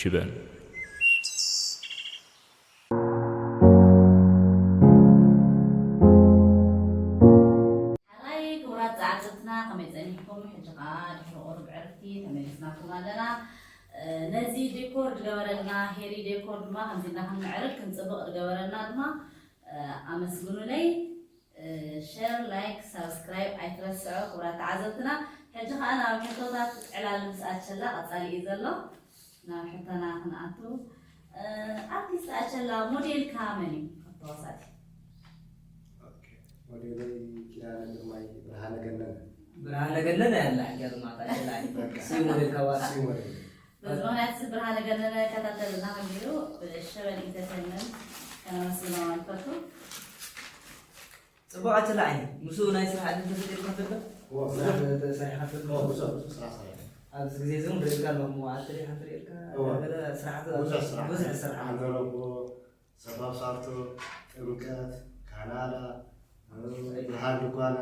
ይበል። ሓራይ ክቡራት ጻዕጽትና ከመይ ጸኒሕኩም? ሕጂ ከኣ ድሕሪ ቁሩብ ዕርፍቲ ተመሊስናኩም ኣለና። ነዚ ዲኮር ዝገበረልና ሄሪ ዴኮር ድማ ከምዚ እንዳክንምዕርግ ክንጽብቕ ዝገበረልና ድማ ኣመስግኑለይ። ሸር፣ ላይክ፣ ሳብስክራይብ ኣይትረስዑ ክቡራት ተዓዘብትና። ሕጂ ከኣ ናብ ሕቶታት ዕላል ምስ ኣቸላ ቀጻሊ እዩ ዘሎ። ናብ ሕቶና ክንኣቱ። ኣርቲስት ኣቸላ ሞዴልካ መን እዩ? ካብ ተዋሳእቲ ሞዴለይ ኪዳነ ግርማይ ብርሃነ ገነነ። ብርሃነ ገነነ ያለ ሕጃ ድማ ታችላ በቃ። ሲ ሞዴል ካዋ ሲ ሞዴል በዚ ምክንያት እዚ ብርሃነ ገነነ ከታተልና ከሚሩ ብሸበል ኢንተርቴንመንት ከነመስግኖ ንፈቱ። ጽቡቅ ኣችላ ዓይኒ ምስ ናይ ስራሕ ዕድል ተፈጢርካ ትፈልጥ? እዎ፣ ስራሕ ብዙሕ- ተሰሪሕካ ትፈልጥ? እዎ፣ ብዙሕ ብዙሕ ስራሕ ሰሪሐ። ኣብዚ ግዜ እዚ እውን ርእካ ኣለኹ መዋዕል ተሪካ ትርእልካ እዎ። ገለ ስራሕቲ ብዙሕ ስራሕ ብዙሕ ስራሕ ኣንተረቦ፣ ሰባብ ሳርቶ፣ ጥምቀት፣ ካናዳ፣ ብርሃን ድኳነ፣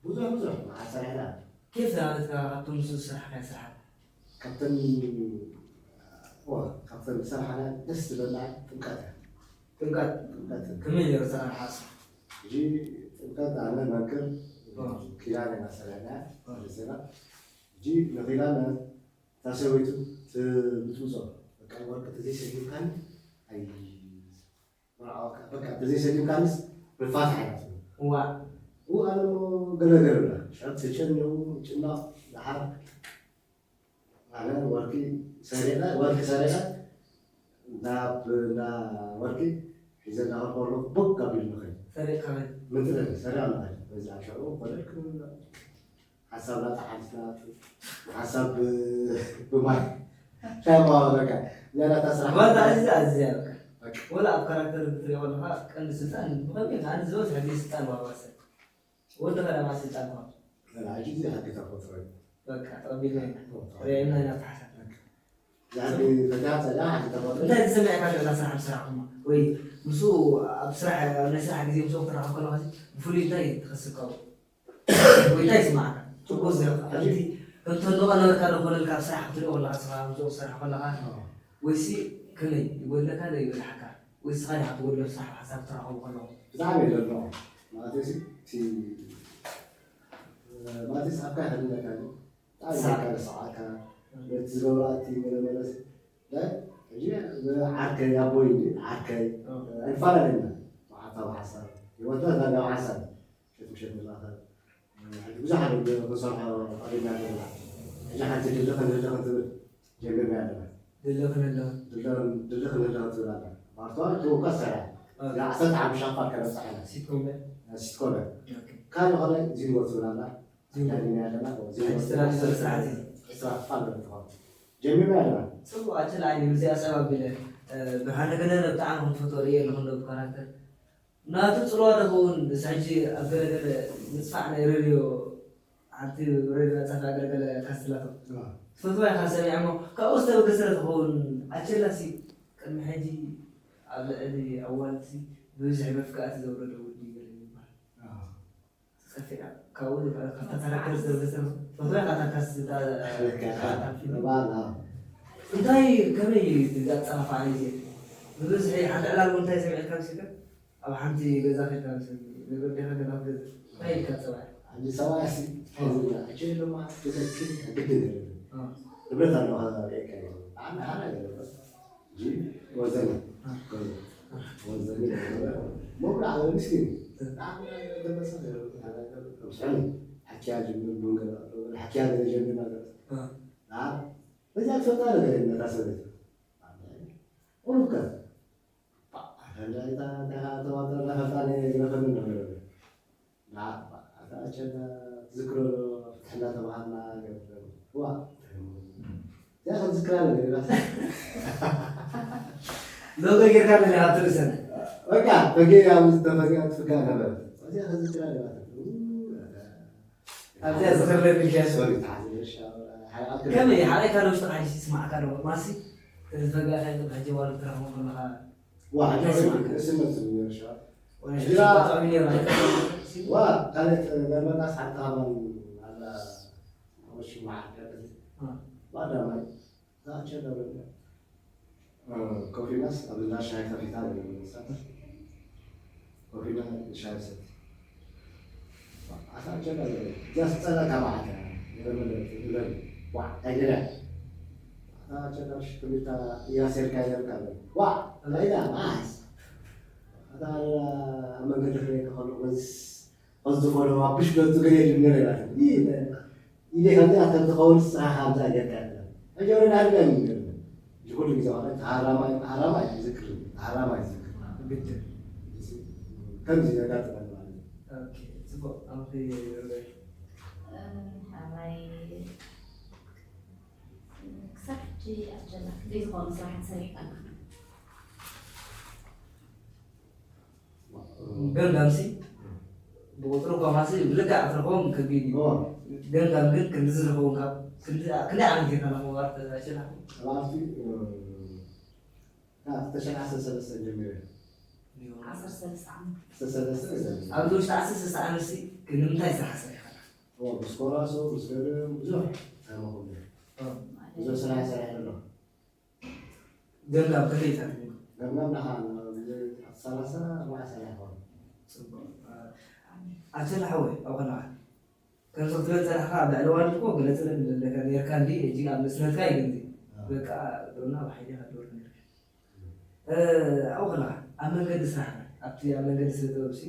ብዙሕ ብዙሕ መዓት ሰሪሕና። ኬፍ ዝሃበትካ ካብቶም ምስ ዝስራሕካዮ ስራሓት? ካብተን እዋ ካብተን ዝሰራሕና ደስ ዝብለና ጥምቀት እያ። ጥምቀት ጥምቀት ከመይ ነይሩ ኣሰራርሓ እሱ? ሕጂ ጥምቀት ኣነ መምህር እዋ። ኪዳነ ኢና ሰሪሕና እዋ። ዜና ሕጂ ንኺዳነ እታ ሰበይቱ ትምፅምፆ በቃ ወርቂ ተዘይሰጊምካኒ ኣይ መርዓወካ በቃ ተዘይሰጊምካንስ ንፋታሕ ኢና ትብል። እዋ እው ኣነ እሞ ገለገለ ብላ ሽዑ ተጨኒቑ ጭናቕ ደሓር ኣነ ወርቂ ሰሪቐ ወርቂ ሰሪቐ ናብ እንዳ ወርቂ ሒዘ እናኸድኩ ከለኹ ቦግ ኣቢሉ ንኸይድ ሰሪቕካ ኸይድ ምንጥለኒ ሰሪቐ ንኸይድ በዚ ኣብ ሽዑ ኮለል ክብል ሓሳብ ናታ ሓንቲ ናቱ ሓሳብ ብ- ብማይ ሻማ በቃ እዚኣ ናታ ስራሕ ዋላ ኣዚዛ ኣዚዛ በቃ ወላ ኣብ ካራክተር ክትሪኦ ከለኻ ቀንዲ ስልጣን ብኸመይ ኣነ ዝበዝሕ ግዜ ስልጣን ዋባ ሰብ ወዲ ከተማ ስልጣን ኳ ሕጂ እዚ ሕጊ ተፈጥሮ እዩ በቃ ተቐቢልና ኢና ርዕና ኢና ተሓሳብ ሕጊ ፈቲያ ፀላ ሕጊ ተፈጥሮ እንታይ ተሰሚዕካ ሸላ ስራሕ ምስራሕኩማ ወይ ምስ ኣብ ስራሕ ኣብ ናይ ስራሕ ግዜ ምስ ወቅት ራኸብ ከለኻ ብፍሉይ እንታይ ትኸስብ ካብኡ ወይ እንታይ ይስማዓካ ጽቡቅ ዝረኽቲ ከምቲ ህልወ ነበርካ ዶ ኮነልካ ኣብ ስራሕ ክትሪኦ ከለካ ስኻ ምስኡ ትሰርሕ ከለካ ወይሲ ከመይ ይጎድለካ ዶ ይበልሓካ ወይ ስኻ ዲኻ ትጎድሎ ኣብ ስራሕ ሓሳብ ትራኸቡ ከለኹ ብጣዕሚ የለሎ ማለት ሲ እቲ ማለት ሲ ኣብካ ይፈልለካ ብጣዕሚ የካ ሰዓካ ነቲ ዝገብሮ ኣቲ ገለ መለስ ሕጂ ዓርከይ ኣቦይ ዓርከይ ኣይፈላለና መዓልታዊ ሓሳብ ህይወትና ዳርጋ ሓሳብ ሸት ምሸት ንራኸብ ብዙሕ ሓደ ክንሰርሖ ቀሪብና ዘለና ሕጂ ሓንቲ ድለ ክንህለ ክትብል ጀሚርና ኣለና ድለ ክንህለ ድለ ክንህለ ክትብል ኣላ ማርትዋ ተወካ ሰራ ዓሰርተ ሓሙሽተ ኣፋር ከነብፅሓ ኢና ሲትኮም ሲትኮም ኦኬ ካልእ ከላይ ዚንጎ ትብል ኣላ ዳግምና ኣለና ሕጂ ስራሕ ስራሕ እዩ። ዕስራ ክፋል ትኾን ጀሚርና ኣለና ጽቡቕ ኣችል ኣይኒ ምስዚኣ ሰብ ኣቢለ ብርሃነ ገለ ብጣዕሚ ከም ትፈትዎ ርእየ ኣለኹ እንዶ ብካራክተር ናቱ ጽልዋ ዶ ክኸውን ምስ ሕጂ ኣብ ገለገለ ምጽፋዕ ናይ ሬድዮ ሓንቲ ሬድዮ ናጻፍ ኣገልገለ ካስትላቶ ትፈትዋ ኢኻ ሰሚዐ እሞ ካብኡ ዝተበገሰ ዶ ትኸውን ኣቸላሲ ቅድሚ ሕጂ ኣብ ልዕሊ ኣዋልድሲ ብብዝሒ መፍቃእቲ ዘውረደ ውዲ ገለ ይበሃል ጸፊዓ ካብኡ ካብታ ካራክተር ዝተበገሰ ትፈትዋ ኢኻ ታካስ እንታይ ከመይ እዩ ኣጸፋፍዓ ናይ ዜት ብብዝሒ ሓንቲ ዕላል እንታይ ሰሚዕካ ምስልካ ኣብ ሓንቲ ገዛ ከይድካ ምስ ነገር ዲኻ ገዛ ገዛ እንታይ ኢልካ ጸባሕ ኣብዚ ሰብኣይ ሲ ሕዝና ኣቸ ድማ ብትክክል ግድን የለን ንብረት ኣለዋ ሪኤካ እዩ ኣነ ሓራ የለበት እንጂ ወዘኒ ወዘኒ መብላ ምስኪን ስኒ ሓኪያ ጀምር ቡን ገዛ ሓኪያ ገለ ጀምር ነገር በዚኣ ትፈልጣ ነገር የለን እታ ሰበይቲ ቁሩብ ከ ኣታ እንታይ ተዋጠር ናኸልታ ናይ ግረፈኒ እንደገረበ ኣታ ኣቸና ትዝክሮ ፍትሕና ተባሃልና ገረፈኒ ዋ እዚኣ ከዝክራ ነገር ኢና ሎጎ ጌርካ ኣለኒ ኣብ ትርእሰን በቃ በጌ ኣብ ዝተፈዚኣ ትፍጋ ነበረ እዚኣ ከዝክራ ነገር ኣብዚኣ ዝኽርለኒ ሸ ሶሪ ተሓዝለሻ ከመይ ሓረይካ ዶ ውሽጥኻ ይስማዕካ ዶ ማሲ ተዝፈጋእካ ይብል ሕጂ ዋሉ ትረኽቦ ከለኻ ዋ ንስነት ዝነበርሻ ወይሽጣሚ ነይሩ ዋ ካልእ ገርመጣስ ሓንቲ ሃባን ኣላ ሽማ ዓርከ ባዳማይ እታ ቸዳ በለ። ኮፊናስ ኣብ እንዳ ሻሂ ከፊታ ነበር መሳት። ኮፊና ሻሂ ሰት። ኣታ ቸዳ በለ። ጃስ ጸላ ካባዓታ። የበለ ይበል። ዋ፣ ኣይገዳ። ኣታ ቸዳ ሽክሚታ ያሰርካ ይደርካ። ዋ፣ ላይዳ ማስ። ኣታ ኣብ መንገዲ ክሬ ከኸሉ ወዝ ወዝ ዝኾነ ዋ ብሽ በልቱ ገለ ይድምር ይላል። ይህ ኢለ ከምዚ ኣተን ትኸውን ስራኻ ኣብዛ ጌርካ ኢኻ። ሕጂ ወረዳ ኣድጋ እዩ ዝገርም። እዚ ኩሉ ግዜ ማለት ተሃራማይ፣ ተሃራማይ ይዝክር፣ ተሃራማይ ይዝክር። ግድን። ከምዚ ዘጋጥመን ማለት እዩ። ኦኬ፣ ጽቡቕ። ኣምኺ ሩበል። ሓራይ ክሳብ ሕጂ ኣጀላ ክንደይ ዝኾኑ ስራሓት ሰሪሕካ ኣለኻ? ገምጋምሲ ብቁፅሪ እኳ ማሲ ብልክዕ ክትረኽቦም ከቢድ እዩ። እዎ። ገምጋም ግን ክንድዚ ዝኸውን ካብ ክንዲ ክንደይ ዓመት ጌርካ ናብ ምንባር ተዘጋጅና? ሰባብቲ፣ እም፣ ካብ ክልተ ሽሕን ዓሰርተ ሰለስተን ጀሚረ። ዓሰርተ ሰለስተ ዓመት። ዓሰርተ ሰለስተ ጀሚረ። ኣብዚ ውሽጢ ዓሰርተ ሰለስተ ዓመትሲ ግን ንምንታይ ስራሕ ሰሪሕካ? እዎ፣ ምስ ኮራሶ፣ ምስ ገለ ብዙሕ ተመኹም። እዎ። ብዙሕ ስራሕ ሰሪሐ ኣለኹ። ገምጋም ክንደይ ኢኻ ትብል? ገምጋም ደሓን፣ ኣብ ሰላሳ ኣርባዓ ሰሪሐ ይኸውን። ጽቡቕ። ኣቸላ ሓወይ፣ ኣብ ከነኻ ከምዚ ክትብል ጸኒሕካ ኣብ ልዕሊ ዋልድ እኮ ገለ ጽልእ ዘለካ ኔርካ እንዲ፣ ሕጂ ኣብ ንእስነትካ እዩ ግን፣ ኣዎ። በቃ፣ ዶና ብሓይሊ ኢኻ ትወርድ ኔርካ። እ፣ ኣብኡ ከለኻ፣ ኣብ መንገዲ ስራሕና፣ ኣብቲ ኣብ መንገዲ ስነ ጥበብሲ፣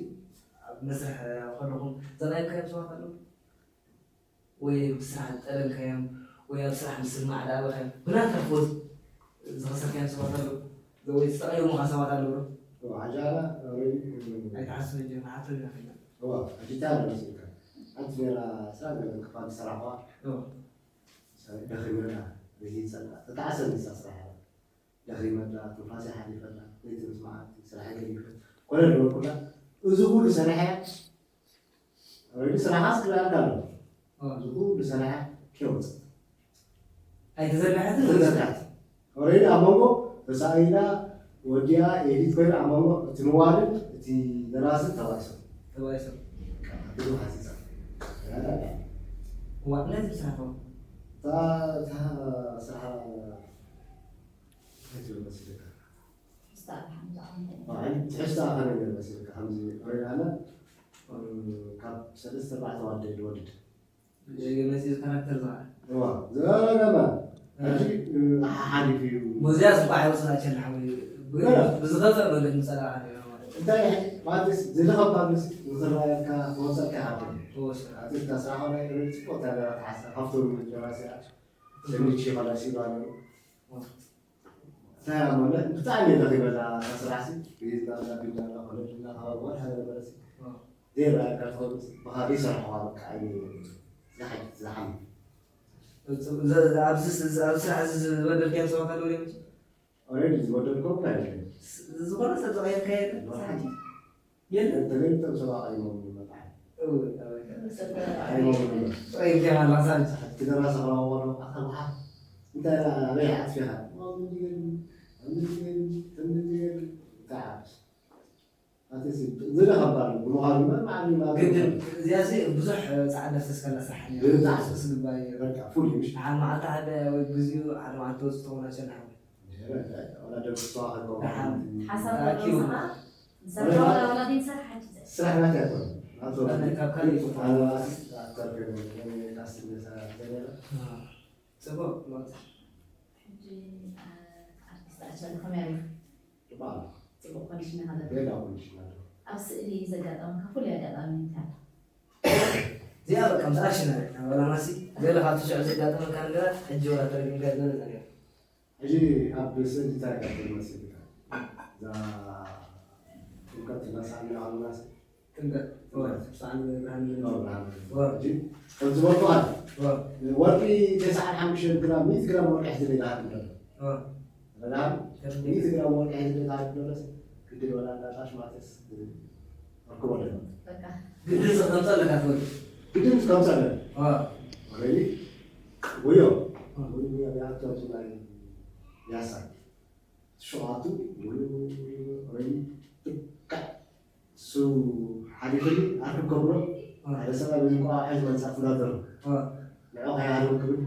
ኣብ መስርሕ ከለኹም ዘርኣየካዮም ሰባት ኣለዉ? ወይ ብስራሕ ዝጠለምካዮም፣ ወይ ኣብ ስራሕ ምስማዕ ዝኣበኻዮም፣ ብናትካ ክወስ-፣ ዝኸሰርካዮም ሰባት ኣለዉ? ወይ ዝጠቐዮምኻ ሰባት ኣለዉ ዶ? እዋ፣ ሕጂ ኣነ ኦልሬዲ፣ እም፣ ኣይትሓስብ እንጂ፣ ንሓቶም ኢና ኸይና። እዋ፣ ሕጂ እንታይ ኣሎ መሲልካ? ሓንቲ ሜላ ስራሕ ገለ ክፋል ዝሰራሕዋ፣ እዋ። ምሳሌ ደኺመላ፣ ርሂጸላ፣ ተተዓሰ ንሳ ስራሕ እያ። ደኺመላ፣ ትንፋሰይ ሓሊፈላ፣ ለይቲ ምስ መዓልቲ ስራሐይ ገዲፈ፣ ኮነ ዝበልኩላ፣ እዚ ኩሉ ሰሪሐ፣ ኦልሬዲ ስራሓስ ክረኣየካ ኣሎ። ኣዎ። እዚ ኩሉ ሰሪሐ ከይወፅእ። ኣይተዘርግሐትን? ተዘርግሐት። ኦልሬዲ ኣብ መንጎ ተሳኢላ፣ ወዲኣ፣ ኤዲት ኮይና ኣብ መንጎ እቲ ንዋልን እቲ ደራስን ተባኢሶም። ተባኢሶም። ብዙ ሓሲሳ። እዋ፣ እንታይ ትሰርሖ? እታ፣ እታ ስራሕ እንታይ ትብል መሲልካ? ትሕዝቶኣ ከመይ ገይሩ መሲልካ? ከምዚ ሪኢና ኣነ፣ እም፣ ካብ ሰለስተ ኣርባዕተ ዋደይ ዝወድድ። መሲል ካራክተር ዝኸዓ። እዋ፣ ዘረባ። ሕጂ፣ እም፣ ሓሓሊፉ እዩ። ሞዚያ ጽባሕ ይወስና ቸል ሓወይ። ብ-፣ በላ። ብዝኸፈ መገዲ ምጸላእካ ነይራ ማለት እዩ። እንታይ፣ ማለት፣ ዝልኸም ካብ ምስ-፣ ንኽረኣየካ፣ ክወጸልካ ይሓብር። ክወጸልካ። ኣቲ፣ እታ ስራሕ ናይ ሪል ጽቡቕ ተገራ ተሓሳ፣ ካብቶም ደራሲያ፣ ሰሚቺ ኸላሲ ባነሩ። እዋ። እንታይ እያ ማለት ብጣዕሚ እየ ደኺመላ እታ ስራሕሲ፣ ብሂዝና እንዳቢልና እንዳኾነ ድማ ካብ ኣጓል ሓደ ነበረሲ። ዜሮ እያ ካብ ትኸውን ብኻልእ ይሰርሕዋ በቃ፣ ኣይኒ ዝሓጅ ዝሓም። ኣብዚ ስ-፣ ኣብዚ ስራሕ እዚ ዝበደልካዮም ሰባት ኣለዉ ድዮም? ኦልሬዲ ዝበደልኩም እንታይ የለን። ስ-፣ ዝኾነ ሰብ ዝቐየርካዮ የለን? ወላ ሓንቲ። የለን። ተገሊጾም ሰባት ኣይሞምን መጽሓፍ። እወ፣ እወ። ኣይሞምን። ጥራይ እንታይ ማለት ሳንስ? እቲ ደራሲ ክረኽቦ ኣለዎ፣ ኣታ መጽሓፍ እንታይ ኢላ ኣበይ ዓጽፊኻ? ከምዚ ገይሩ፣ ከምዚ ገይሩ፣ ከምዚ ገይሩ፣ እንታይ ዓብስ? ኣቲ ሲ-፣ ዝለ ከባድ እዩ። ብምዃኑ እምበር፣ ባዕሉ ናብ ግድን፣ እዚኣ ሲ ብዙሕ ጻዕዳ ዝተስከላ ስራሕ እያ። ብጣዕሚ። ስስ ግባይ እዩ። በቃ፣ ፉል እዩ። ሓደ መዓልቲ ሓደ ወይ ግዚኡ፣ ሓደ መዓልቲ ወጽእ ትኾና ሸናሕ ወይ። ወላ ደቂ ተዋህዶ ደሓን። ሓሳብ ተኣኪቡ። ተወስኻ፣ ዝሰርሖ ወላ ወላዲ ንሰርሕ ሓንቲ ዘ-፣ ስራሕ ናት ኣይኮነ። ኣቶ ኣነ ካብ ካልእ ይፈቱ። ኣነ ኣርቲስት ኣክተር ኮይነ፣ እኔ ካስቲንግ ሰራ ስለነበረ። ኣዎ። ጽቡቕ፣ ጽቡቕ። ሕጂ፣ አ፣ ኣርቲስት ኣሸለ ከመይ ኣለኻ? ጽቡቕ ኣለኹ። ጽቡቕ ኮንዲሽን ኣለካ? ሌላ ኮንዲሽን ኣለኹ። ኣብ ስእሊ ዘጋጠመካ ፍሉይ ኣጋጣሚ እንታይ ኣሎ? እዚኣ በቃ ምስ ኣክሽን ኣለ። ኣብ ኣላማሲ ገለ ካብቲ ሽዑ ዘጋጠመካ ነገራት ሕጂ ወላ ተረጊምካ ዝበለጸ ነይሩ። ሕጂ ኣብ ስእሊ እንታይ ኣጋጢሙ መሲልካ? እዛ ጥምቀት እናሳልና ከለናስ ጥምቀት፣ እወ፣ ብስዓን ብርሃን ዝብል። እወ፣ ብርሃን ዝብል። እወ። ሕጂ ከም ዝበልኩ ኣለ። እወ። ወርቂ ተስዓን ሓሙሽተን ግራም፣ ሚእቲ ግራም ወርቂ ሒዙ ሌላ ሃብ ይብለና። እወ። ረዳም፣ ሚእቲ ግራም ወርቂ ሒዙ ሌላ ሃብ ይብለናስ፣ ግድን ወላ እንዳጣሽ ማተስ ዝብል። ኣርክቦ ኣለና። በቃ። ግድን ከምጽእ ኣለካ ትብል። ግድን ከምጽእ ኣለና። ኣዎ። ኦልሬዲ፣ ወዮ። ኣዎ። ወይ፣ ወይ፣ ኣብ ኣካባቢ ናይ ያሳ። ሸውዓቱ፣ ወይ፣ ወይ፣ ኦልሬዲ፣ ጥቃዕ፣ እሱ ሓሊፉኒ፣ ኣርክብ ከብሎ፣ ኣዎ። ሓደ ሰብኣይ በዚ እንቋቑሖ ሒዙ መጻ ፍላተሩ። ኣዎ። ንዑ ከይሃለወ ክብል፣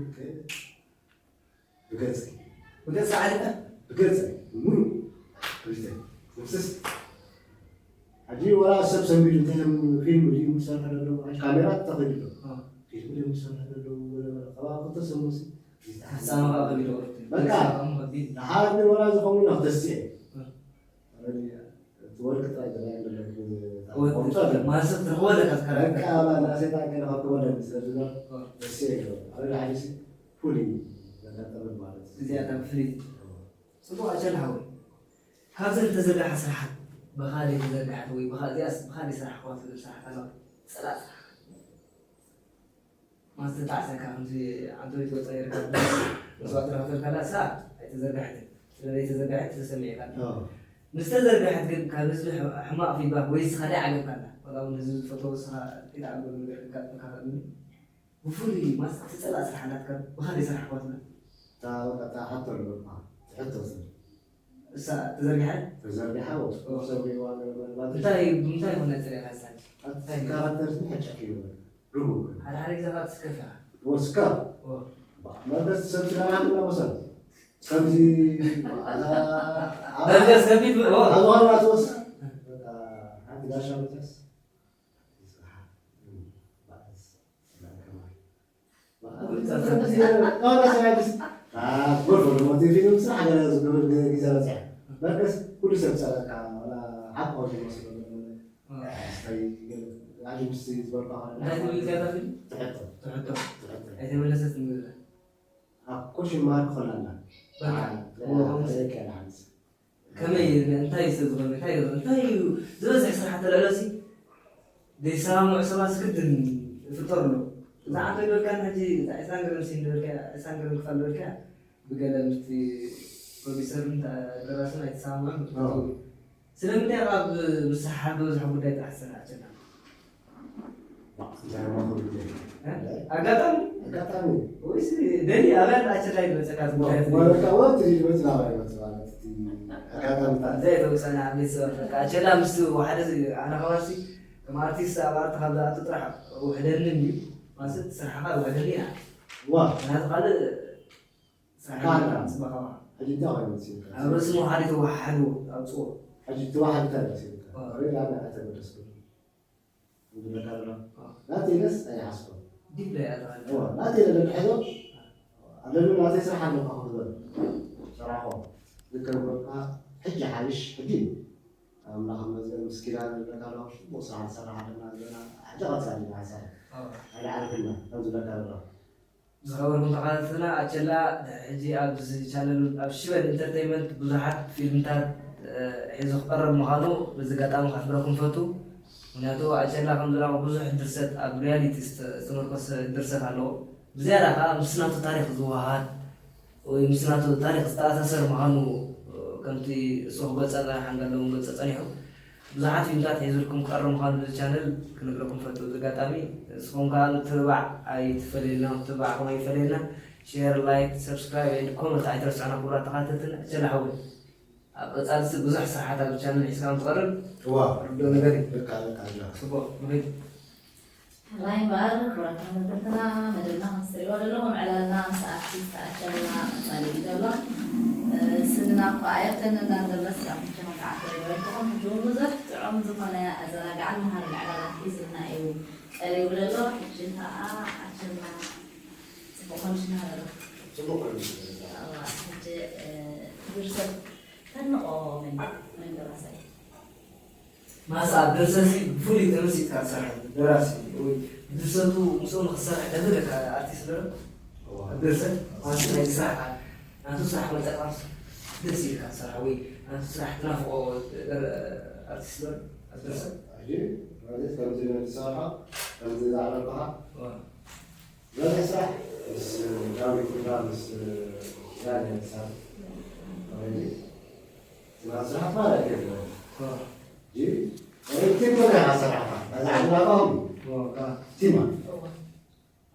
ብገጽ ብገጽ ዓሊኻ? ብገጽ ሙሉ ሪተ ምፍስስ። ሕጂ ወላ ሰብ ሰንቢዱ እንታይ ፊልም ድዩ ዝሰርሕ ዘሎ? ሕጂ ካሜራ ተተኺሉ ኣሎ። ፊልም ድዩ ዝሰርሕ ዘሎ? ወላ ወላ ከባቢ ክልተ ሰሙን ሲ ተሓሳማ ካብ ቢዶ በቃ። ደሓር ግን ወላ ዝኸውን ኣብ ተስኤ። ወርቂ ጥራይ ዝረኣይ ዘሎ። ማስክ ትረኽቦ ኣለካ። በቃ ናሴጣ ገለ ካብ ክወደድ ስለ ዝገር ተስኤ ገለ። ኣብ ሓደ ሲ ፍሉይ ዘጋጠመን ማለት እዩ። እዚኣ ካብ ፍሉይ ጽቡቕ ኣጨል ሓወይ። ካብዘን ዝተዘርግሓ ስራሓት ብኻልእ ተዘርግሓት ወይ ብኻ-፣ እዚኣስ ብኻልእ ስራሕ እኳ ትብል ስራሓት ኣለዋ? ጸላእ ስራሕ። ማስተጣዕሰካ ከምዚ ዓንተሪት ወጻኢ ይርከብ። መስዋዕቲ ረኸተልካላ እሳ ኣይተዘርግሐትን። ስለ ዘይተዘርግሐት ተሰሚዕካ። ኣዎ። ምስ ተዘርግሐት ግን ካብ ህዝቢ ሕ-፣ ሕማቕ ፊድባክ ወይ እስኻ ደይ ዓገብካላ። ዋላ እውን ህዝቢ ዝፈተዎ እስኻ ኢትዓግበሉ ነገር ከጋጥመካ ከኣሉ። ብፍሉይ ማስ ትጸላእ ስራሕ ኣላትካ ብኻልእ ስራሕ ኣሕዋትና። እታ በቃ እታ ሕቶ ኣለካ። ትሕቶ ስለ እሳ ተዘርጊሓ? ተዘርጊሓ ወ-፣ ኦ። ሰብ ይዋ ገለ ማለት እንታይ፣ ብምንታይ ይኾን ናይ ጸሊእካ እሳ? ኣቲ ካራክተር ስለ ሕጨክ እዩ። ርጉም። ሓደ ሓደ ግዜ ካብ ትስከፍ ኢኻ። ወስካ? ኦ። ባ-፣ መበስ ሰብ ስለ ዓቕምና ወሰን። ከምዚ፣ ኣዛ-፣ ኣብ-፣ መበስ ከቢድ ብ-፣ ኦ። ኣብ ዝኾነ ኣትወስ። በቃ፣ ሓንቲ ጋሻ መተስ። ይስራሕ። ባዕስ። ጎልፎ ፊልም ስራሕ ገለ ዝገብር ግዜ በፅሐ። በርከስ ኩሉ ሰብ ዝፀለካ፣ ዋላ ሓቂ ዝመስሎ፣ እንታይ፣ ኣዚ ምስ ዝበልካ እንታይ ትብል እያ እታ ፊልም? ትሕቶ። ትሕቶ። ትሕቶ። ኣይተመለሰትን ዝብላ። ኣብ ኮሽን ማርክ ኾላና። በቃ። አ፣ ኦ፣ ኦ። አ፣ ከመይ፣ እንታይ እዩ ሰብ ዝኾነ? እንታይ እዩ? እንታይ እዩ? ዝበዝሕ ስራሕ ተልዕሎ ሲ ዘይሰማምዑ ሰባት ግድን ይፍጠሩ ኣለዉ። እዛ ዓንተ ዝበልካን ሕጂ እዛ ዒስራን ገረን ሲን ዝበልካ፣ ዒስራን ገረን ክፋል ዝበልካ፣ ብገለ ምስቲ ፕሮዲሰርን ተ-፣ ደራስን ኣይተሰማምዑን ይፍጠሩ። ኣዎ። ስለምንታይ ካብ ምስራሕ ዝበዝሖ ጉዳይ ጥራሕ ትሰርሕ ኣቸና? እንታይ ማኹ ብትይ? እ? ኣጋጣሚ? ኣጋጣሚ። ወይስ ደሊ ኣበይ ኣላ ኣቸላይ ዝመጸካ እቲ ጉዳይ? ወረቃ ወት ይመጽእ ናባይ ይመጽእ ማለት እቲ ኣጋጣሚ ታ-፣ ዘይተውጸና ቤተሰብ በቃ ኣቸላ ምስ ወሓደ ዚ-፣ ኣነ ከማሲ ከም ኣርቲስት ኣብ ኣርት ካብ ዝኣቱ ጥራሕ ውሕደኒ እዩ። ማለት ስራሕኻ ውሕደኒ ኢና። ዋ። ናቱ ካልእ ስራሕ ካና። ጽባቐ። ሕጂ እንታይ ኮይኑ መሲልካ? ኣብ ርእሲ መውሓዲ ተወሓሓድዎ፣ ኣውጽዎ። ሕጂ ተወሓድካ መሲልካ። ዋ። ወይ ላና ኣይተመለስኩ። ዝብለካ ዘሎ። ኦ። ናተይ ኢለስ ኣይሓስቦን። ዲፕ ላይ ኣተኻለ። እዋ፣ ናተይ ኢለ ደድሕዞ፣ ኣለሉ ናተይ ስራሕ ኣለካ ክትበል። ሰራሖ። ዝከብረካ ሕጂ ሓይሽ፣ ሕጂ። ኣምላኽ ይመስገን፣ ምስ ኪዳነ ዝብለካ ኣለኹ፣ ጽቡቕ ስራሕ ንሰርሕ ኣለና ዘለና፣ ሕጂ ቀጻሊ ኢና ንሰርሕ። ኦ። ኣይንዓርፍና፣ ከም ዝብለካ ዘለኹ። ዝኸበርኩም ተኸታተልና፣ ኣቸላ ድሕሪ ሕጂ ኣብዚ ቻነል ኣብ ሽበል ኢንተርቴይንመንት ብዙሓት ፊልምታት፣ እ፣ ሒዙ ክቐርብ ምዃኑ በዚ ኣጋጣሚ ከሕብረኩም ፈቱ። ምኽንያቱ ኣቸላ ከም ዝበልኩ ብዙሕ ድርሰት ኣብ ሪያሊቲ ዝተ-፣ ዝተመርኮሰ ድርሰት ኣለዎ። ብዝያዳ ከኣ ምስ ናቱ ታሪኽ ዝወሃሃድ ወይ ምስ ናቱ ታሪኽ ዝተኣሳሰር ምዃኑ፣ እ፣ ከምቲ እሱ ክገልጸ ዝጸንሐ እንዳለ እውን ክገልጸ ጸኒሑ። ብዙሓት ፊልምታት ሒዙልኩም ክቐርብ ምዃኑ በዚ ቻነል ክነግረኩም ፈቱ። በዚ ኣጋጣሚ ንስኹም ከኣ ምትብባዕ ኣይትፈለየልና፣ ምትብባዕኩም ኣይፈለየልና። ሼር፣ ላይክ፣ ሰብስክራይብ ኤንድ ኮመንት ኣይትረስዑና ክቡራት ተኸታተልትና። ኣቸላ ሓወይ፣ ኣብ ቀጻሊ ሲ ብዙሕ ስራሓት ኣብዚ ቻነል ሒዝካ ከም ትቐርብ እዋ። ርዱእ ነገር እዩ። ልካ፣ ልካ፣ ልካ። ጽቡቕ፣ ንኺድ። ራይ እምበኣር፣ ክቡራት ተኸታተልትና፣ መደብና ከም ትርእይዎ ዘለኹም፣ ዕላልና ምስ ኣርቲስት ኣቸላ ቀጻሊ እዩ ዘሎ። እ፣ ስንና እኳ ኣየብተንናን ዘሎ፣ ስራሕኩም ከመይ ክዓርፎ ይበልኩኹም። ሕጂ እውን ብዙሕ ጥዑም ዝኾነ ኣዘናጋዕን መሃርን ዕላላት ሒዙልና እዩ ቀሪቡ ዘሎ። ሕጂ ከኣ ኣቸላ ጽቡቕ ኮንዲሽን ኣሎ። ጽቡቕ ኮንዲሽን ኣሎ። እዋ፣ ሕጂ፣ እ፣ ድርሰት ተድንቖ መን፣ መን ደራሳይ? ማሳ ኣብ ድርሰት ብፍሉይ ተመሲጥካ ትሰርሕ ደራሲ ወይ ብድርሰቱ ምስኡ ንኽትሰርሕ ደብረካ ኣርቲስት ዶ? እዋ። ኣብ ድርሰት ማለት ናይ ስራሕ፣ ናቱ ስራሕ መጠቃስ ደስ ኢልካ ትሰርሕ ወይ ናቱ ስራሕ ትናፍቆ ደር-፣ ኣርቲስት ዶ? ኣብ ድርሰት? ሕጂ ማለት ከምዚ ናይ ዝሰርሖ፣ ከምዚ ዝዓለልኩኻ፣ እዋ። ዝበዝሕ ስራሕ ምስ ዳዊት ኩንዳ፣ ምስ ዳንኤል ሳብ፣ ኦሬዲ፣ ትማል ስራሕ ማለት እዩ። ኦ። ጂ፣ ኦሬዲ፣ ቲም ኮነ ኢኻ ሰራሕካ። በዛ ዓድና ባሁን። ኦ፣ ካ። ቲማ።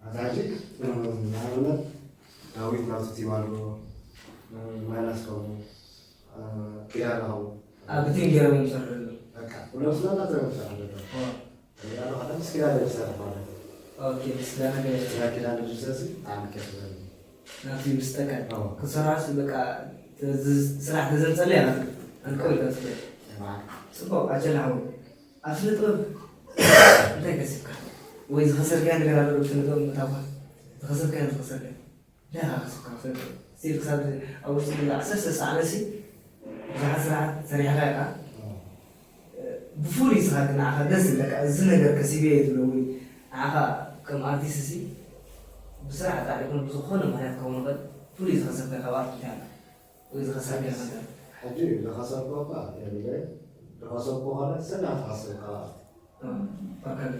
ኣታ ሕጂ፣ ንኣብነት፣ ዳዊት ናቱ ቲም ኣለዎ፣ ማይናስ ከምኡ፣ ኪዳን ኣለዎ። ኣብ ቲም ገይሮም እዮም ዝሰርሑ ዘለዉ። በቃ፣ ኩሎም ስለ እናተረብሑ ኣለዉ። ኦ። ያለው ሐታ ምስ ኪዳነ ዝሰርሕ ማለት ነው። ኦኬ፣ ምስ ኪዳነ ገለ። ስለ ኪዳነ ድርሰት ብጣዕሚ ከፍ ዝበለ። ናብቲ ምስ ጠቀ ክሰራስ በቃ ስራሕ ተዘንጸለ ያ ኣንቀው ኢልካ ትብል። ጽቡቕ ኣጀል ሓወይ፣ ኣብ ስነ ጥበብ እንታይ ከሲብካ ወይ ዝኸሰርካዮ ነገር ኣሎ? ኣብ ስነ ጥበብ ምእታውካ ዝኸሰርካዮ ዝኸሰርካዮ እንታይ ኢኻ ከሲብካ? ኣብ ስነ ጥበብ ስቲል ክሳብ ኣብ ውሽጢ ዓሰርተ ሰዓት ሲ ብዙሓት ስራሓት ሰሪሕካ ኢኻ። ብፍሉይ ስኻ ግን ንዓኻ ደስ ዝብለካ እዚ ነገር ከሲበ እየ ትብሎ ወይ ንዓኻ ከም ኣርቲስት እዚ ብስራሕ ጥራሕ ይኹን ብዝኾነ ምኽንያት ክኸውን ይኽእል ፍሉይ ዝኸሰብካ ካብ ኣርት እንታይ ኣላ? ወይ ዝኸሰብካ ይኽእል? ሕጂ ዝኸሰብኮ እኳ የብለይ። ዝኸሰብኮ ኾነ ሰናት ትኸስብ ካብ ኣርት። ኣካል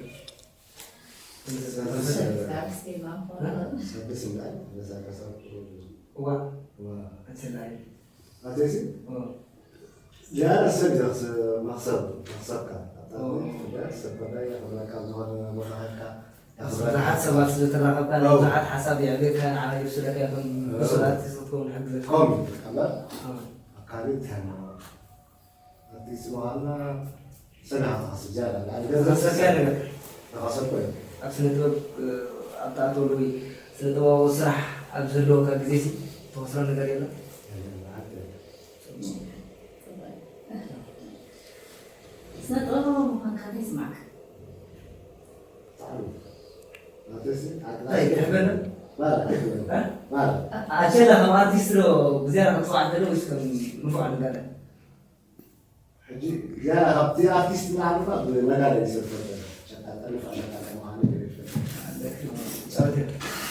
ሰድስ እምበኣል ነዛ ከሰብ እዋ ኣትላይ ኣቴሲ ዝያዳ ሰብ እዩ ዘኽስ- መኽሰብ መኽሰብካ ኣጣጥሚ ኦ። እምበር ሰብ ኮላይ ያኽብረካ ኣብ ዝኾነ ቦታ ኸድካ ያኽብረካ። ብዙሓት ሰባት ስለተራኸብካ ናይ ኦ። ብዙሓት ሓሳብ የዕብየካ ንዓኻ ይብስለካ ይኹን ኦ። ብሱል ኣርቲስት ክትከውን ይሕግዘካ። ከምኡ እዩ እምበር ኦ። ኣብ ካልእ እንታይ ኣለዎ? ኣርቲስት ምዃንና ሰናኻ ትኸስብ ዝያዳ ንላዕሊ ገንዘብ ዘኽሰብካ ነገር ተኸሰብኮ እዩ። ኣብ ስነ ጥበብ ኣብ ተኣትወሉ ወይ ስነ ጥበባዊ ስራሕ ኣብ ዝህልወካ ግዜ ሲ ተኸስሮ ነገር የለን? የለን፣ ሓቂ እዩ። ስነ ጥበባዊ ምዃንካ እንታይ ይስማዕካ? ብጣዕሚ። ማለት ሲ፣ ኣይ፣ ይሕበነ? ማለት፣ ማለት፣ እ? ማለት። ኣጀላ ከም ኣርቲስት ዶ ብዝያዳ ክትስማዕ ትደሊ ወይስ ከም ንፉዕ ነጋዳይ? ሕጂ፣ ዝያዳ ካብቲ ኣርቲስት ንላዕሊ እኳ ብነጋዳይ እዩ ሰብ ዝፈልጠኒ። ሸቃጣ፣ ንፉዕ ሸቃጣ ምዃነይ ገለ ይፈልጥ። ጸወት እዩ።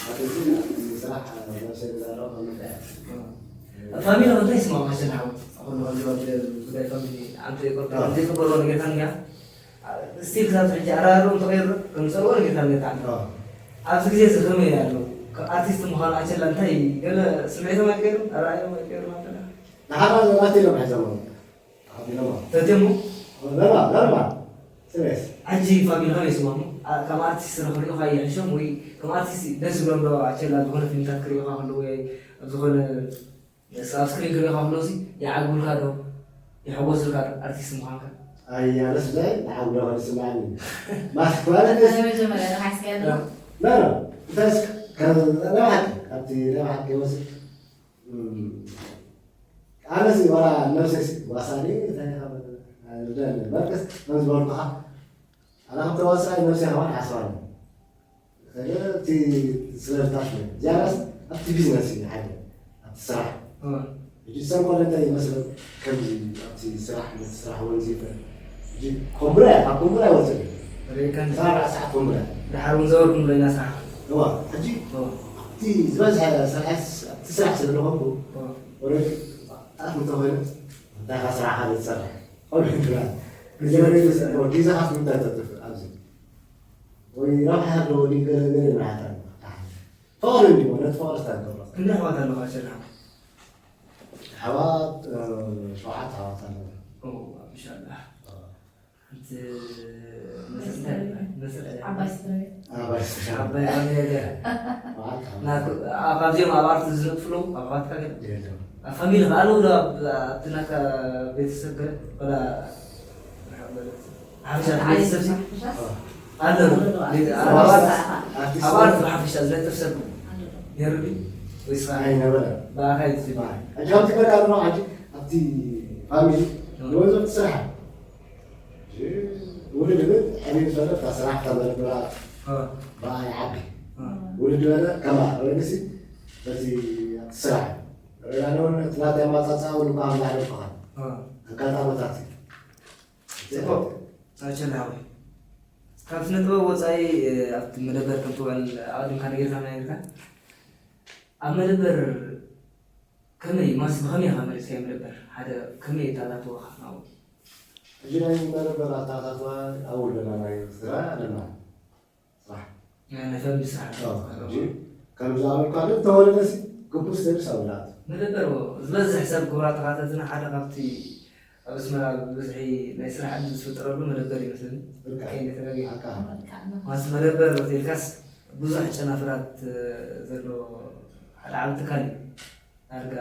ማለት ሲ፣ ስራሕ ነብሰይ ዝዛረቦ ከም ምንታይ እየ። ፋሚሊ እንታይ ይስማማካ ሸን ሓው? ኣኹሉ ከምዚ ወዲ ጉዳይ ፋሚሊ ኣንተ ይቆርጣ፣ ኣዎ። ዘይቅበሎ ነገር ታንያ። ስቲል ክሳብ ሕጂ ኣራሩ እንተቀይሩ፣ ከም ጸልዎ ነገር ታንያ ታንያ። ኣዎ። ኣብዚ ግዜ እዚ ከመይ ኣሎ? ከም ኣርቲስት ምዃን ኣቸላ እንታይ ገለ ስምዒቶም ኣይቀይሩን? ኣረኣዮም ኣይቀይሩን ኣበላ? ንሓራ ዘላት እዮም ሒዞሞ። ተሓቢኖማ። ተቴሞ? ለማ፣ ለማ። ስሬስ። ሕጂ ፋሚሊ ከመይ ይስማሙ? ኣ-፣ ከም ኣርቲስት ንኽሪኡኻ ይሕሾም ወይ ከም ኣርቲስት ደስ ዝብሎም ዶ ኣቸላ ዝኾነ ፊልምታት ክሪኡኻ ከለዉ ወይ ኣብ ዝኾነ ስ-፣ ኣብ ስክሪን ክሪኡኻ ከለዉ ሲ ይዓግቡልካ ዶ? ይሕጎሱልካ ዶ ኣርቲስት ምዃንካ? ኣይ፣ ኣነስ ብላይ ንዓጉላ ኸደ ስምዓኒ። ማለት፣ ማለት ናይ መጀመርያ ንሓስካዮ ዶ? ላ፣ ላ። እንታይ ስ-፣ ካብ፣ ናይ ብሓቂ፣ ኣብቲ ናይ ብሓቂ ይወስድ። እም፣ ኣነስ ዋላ ነብሰይ ሲ ዋሳኒ እንታይ ካብ፣ ኣይርዳእን። በርግስ ከም ዝበልኩኻ፣ ኣነ ከም ተዋሳኣይ ነብሰይ ከማን ሓስባኒ። እቲ ስለ ዝታሽ ዝያዳስ ኣብቲ ቢዝነስ እዩ ሓደ፣ ኣብቲ ስራሕ። እም። ሕጂ ሰብ ኮነ እንታይ ይመስል ከምዚ ኣብቲ ስራሕ፣ ነቲ ስራሕ ወንዚፈ። ሕጂ ኮምብራ እያ፣ ካብ ኮምብራ ኣይወፅእን። ርኢካ እንዲ- ክሳብ ኣርባዕተ ሰዓት ኮምብራ እያ። ድሓር እውን ዘወርኩም ዶ ኢና ስራሕ? እዋ፣ ሕጂ እዋ። ኣብቲ ዝበዝሐ ስራሕ፣ ኣብቲ ስራሕ ስለ ዝኾንኩ፣ እዋ። ወረድ ኣፍ እንተኾይኑ፣ እንታይ ኻ ስራሕኻ ዘይትሰርሕ? ከምኡ ይብላል። ግዜ ዘይትሰርሕ። ግዜኻ ንምንታይ ተጥፍእ ኣብዚ? ወይ ረብሓ ኣለዎ ድዩ? ገለ ገለ ይብላዕካ ኣሎ። ፍቕሪ እንዲሞ፣ ነቲ ፍቕሪ ስታይ ትገብሮ? ክንደይ ኣሕዋት ኣለኻ ሸላ? ኣሕዋት፣ እ፣ ሸውዓተ ኣሕዋት ኣለዉ። ኦ፣ ማሻኣላህ። እ። ሓንቲ መስል እንታይ ይበሃል? መስል ዓባይ ስድራ ቤት። ዓባይ ስድራ ቤት። ዓባይ ፋሚሊ። ሸውዓተ ኣሕዋት። ናቱ-፣ ኣ-፣ ካብዚኦም ኣብ ኣርት ዝነጥፍሉ ኣሕዋትካ ገለ? የለን። ኣብ ፋሚሊ ከ ኣለዉ ዶ? ኣብ፣ ኣብቲ ናትካ ቤተሰብ ገለ? ወላ ሓበሻ ቤተሰብ ሲ? ሓበሻ? እ። ኣሎ ዶ? ኣሎ ዶ? ቤት-፣ ኣሎ ኣብ ዶ? ኣርት፣ ኣርቲስት ኣብ ኣርት ብሓፈሻ ዝነጥፍ ሰብ ኣሎ ዶ? ነይሩ ድዩ? ወይስ ከኣ ኣይነበረን። ብኣኻ እዩ ዝብል? ብኣይ። ሕጂ ከምቲ ክብል ኣለኹ፣ ሕጂ ኣብቲ ፋሚሊ እ። ንወንዞም ትስራሕ። ሕጂ ውልድ ግን ዕብየት ፈለጥ እታ ስራሕ፣ እታ መደበራት እ። ብኣ ይዓቢ። እ። ውልድ በለ ከማ፣ ወይንሲ በቲ ኣብቲ ስራሕ። ርኢና እውን እቲ ናተይ ኣመጻጽኣ እውን እኳ ኣብ ላዕሊ እኳ እ። ኣጋጣሚታት እዩ። ጽቡቕ። ኣቸል ሓወይ፣ ካብ ስነ ጥበብ ወጻኢ፣ እ፣ ኣብቲ መደበር ከም ትውዕል ኣቐዲምካ ነጊርካና ነይርካ። ኣብ መደበር ከመይ፣ ማስ ብኸመይ ኢኻ መሪጽካዮ መደበር? ሓደ ከመይ ኣተኣታትዋኻ ናብኡ? ሕጂ ናይ መደበር ኣተኣታትዋ ኣብ ወለና ናይ ስድራ ኣለና። ስራሕ። ናይ፣ ናይ ፋሚሊ ስራሕ። ኣዎ፣ ሕጂ ከም ዝኣመልካ ግን ተወለደሲ ግቡስ ደርስ ኣውላት። መደበር፣ ዝበዝሕ ሰብ ክቡራት ተኸታተልትና ሓደ ካብቲ ኣብ ኣስመራ ብብዝሒ ናይ ስራሕ ዕድል ዝፍጠረሉ መደበር ይመስለኒ። ብልክዕ። ከይደ ተጋጊ። ሓቃ። ማስ መደበር ኢልካስ ብዙሕ ጨናፍራት፣ እ፣ ዘሎ ሓደ ዓቢ ትካል እዩ። ዳርጋ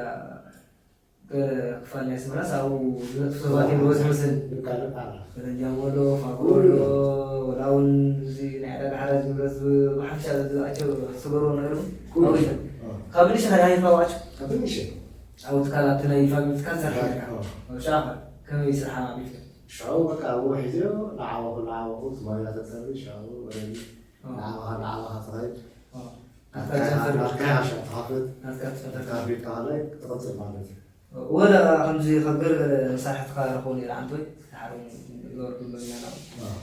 ገለ ክፋል ናይ ኣስመራስ ኣብኡ ዝነጥፉ ሰባት እዮም ዝበዝሑ መሰለኒ። ልካ፣ ልካ። በተንጃቦሎ፣ ፋጎሎ፣ ወላ እውን እዚ ናይ ዕዳጋ ሓራጅ ንብረት ዝ-፣ ብሓፈሻ ዝኣቸው ዝሰገርዎ ነገር እውን ኩሉ። ኣብኡ እዩ። ኣዎ። ካብ ንእሽተይ ካብ ሓሊፍካ ኣብኡ ኣትዩ? ካብ ንእሽተይ። ኣብኡ ትካል ኣብቲ ናይ ፋሚሊ ትካል ትሰርሕ ኣለካ። ኣዎ። ኣብ ሽዑ ከ ከመይ እዩ ስርሓ ኣቢልካ? ሽዑ በቃ ኣብኡ ሒዘዮ፣ ንዓወኹ፣ ንዓወኹ፣ ትማሊ ተጸሪ፣ ሽዑ ወረዲ፣ ኣዎ። ንዓወኻ፣ ንዓወኻ ትኸይድ። ኣዎ። ናትካ ናትካ ጀምር። ናትካ ሓሻ ትኸፍት። ናትካ ትፈጥር። ናትካ ቤት ካህላይ ትቕጽል ማለት እዩ። ወላ ከምዚ ካብ ገለ ገለ መሳርሕትኻ ረኽቦ ነይረ፣ ዓንቶይ፣ ድሓር እውን ይወርዱ ኣለዉ ኢና። ኣዎ።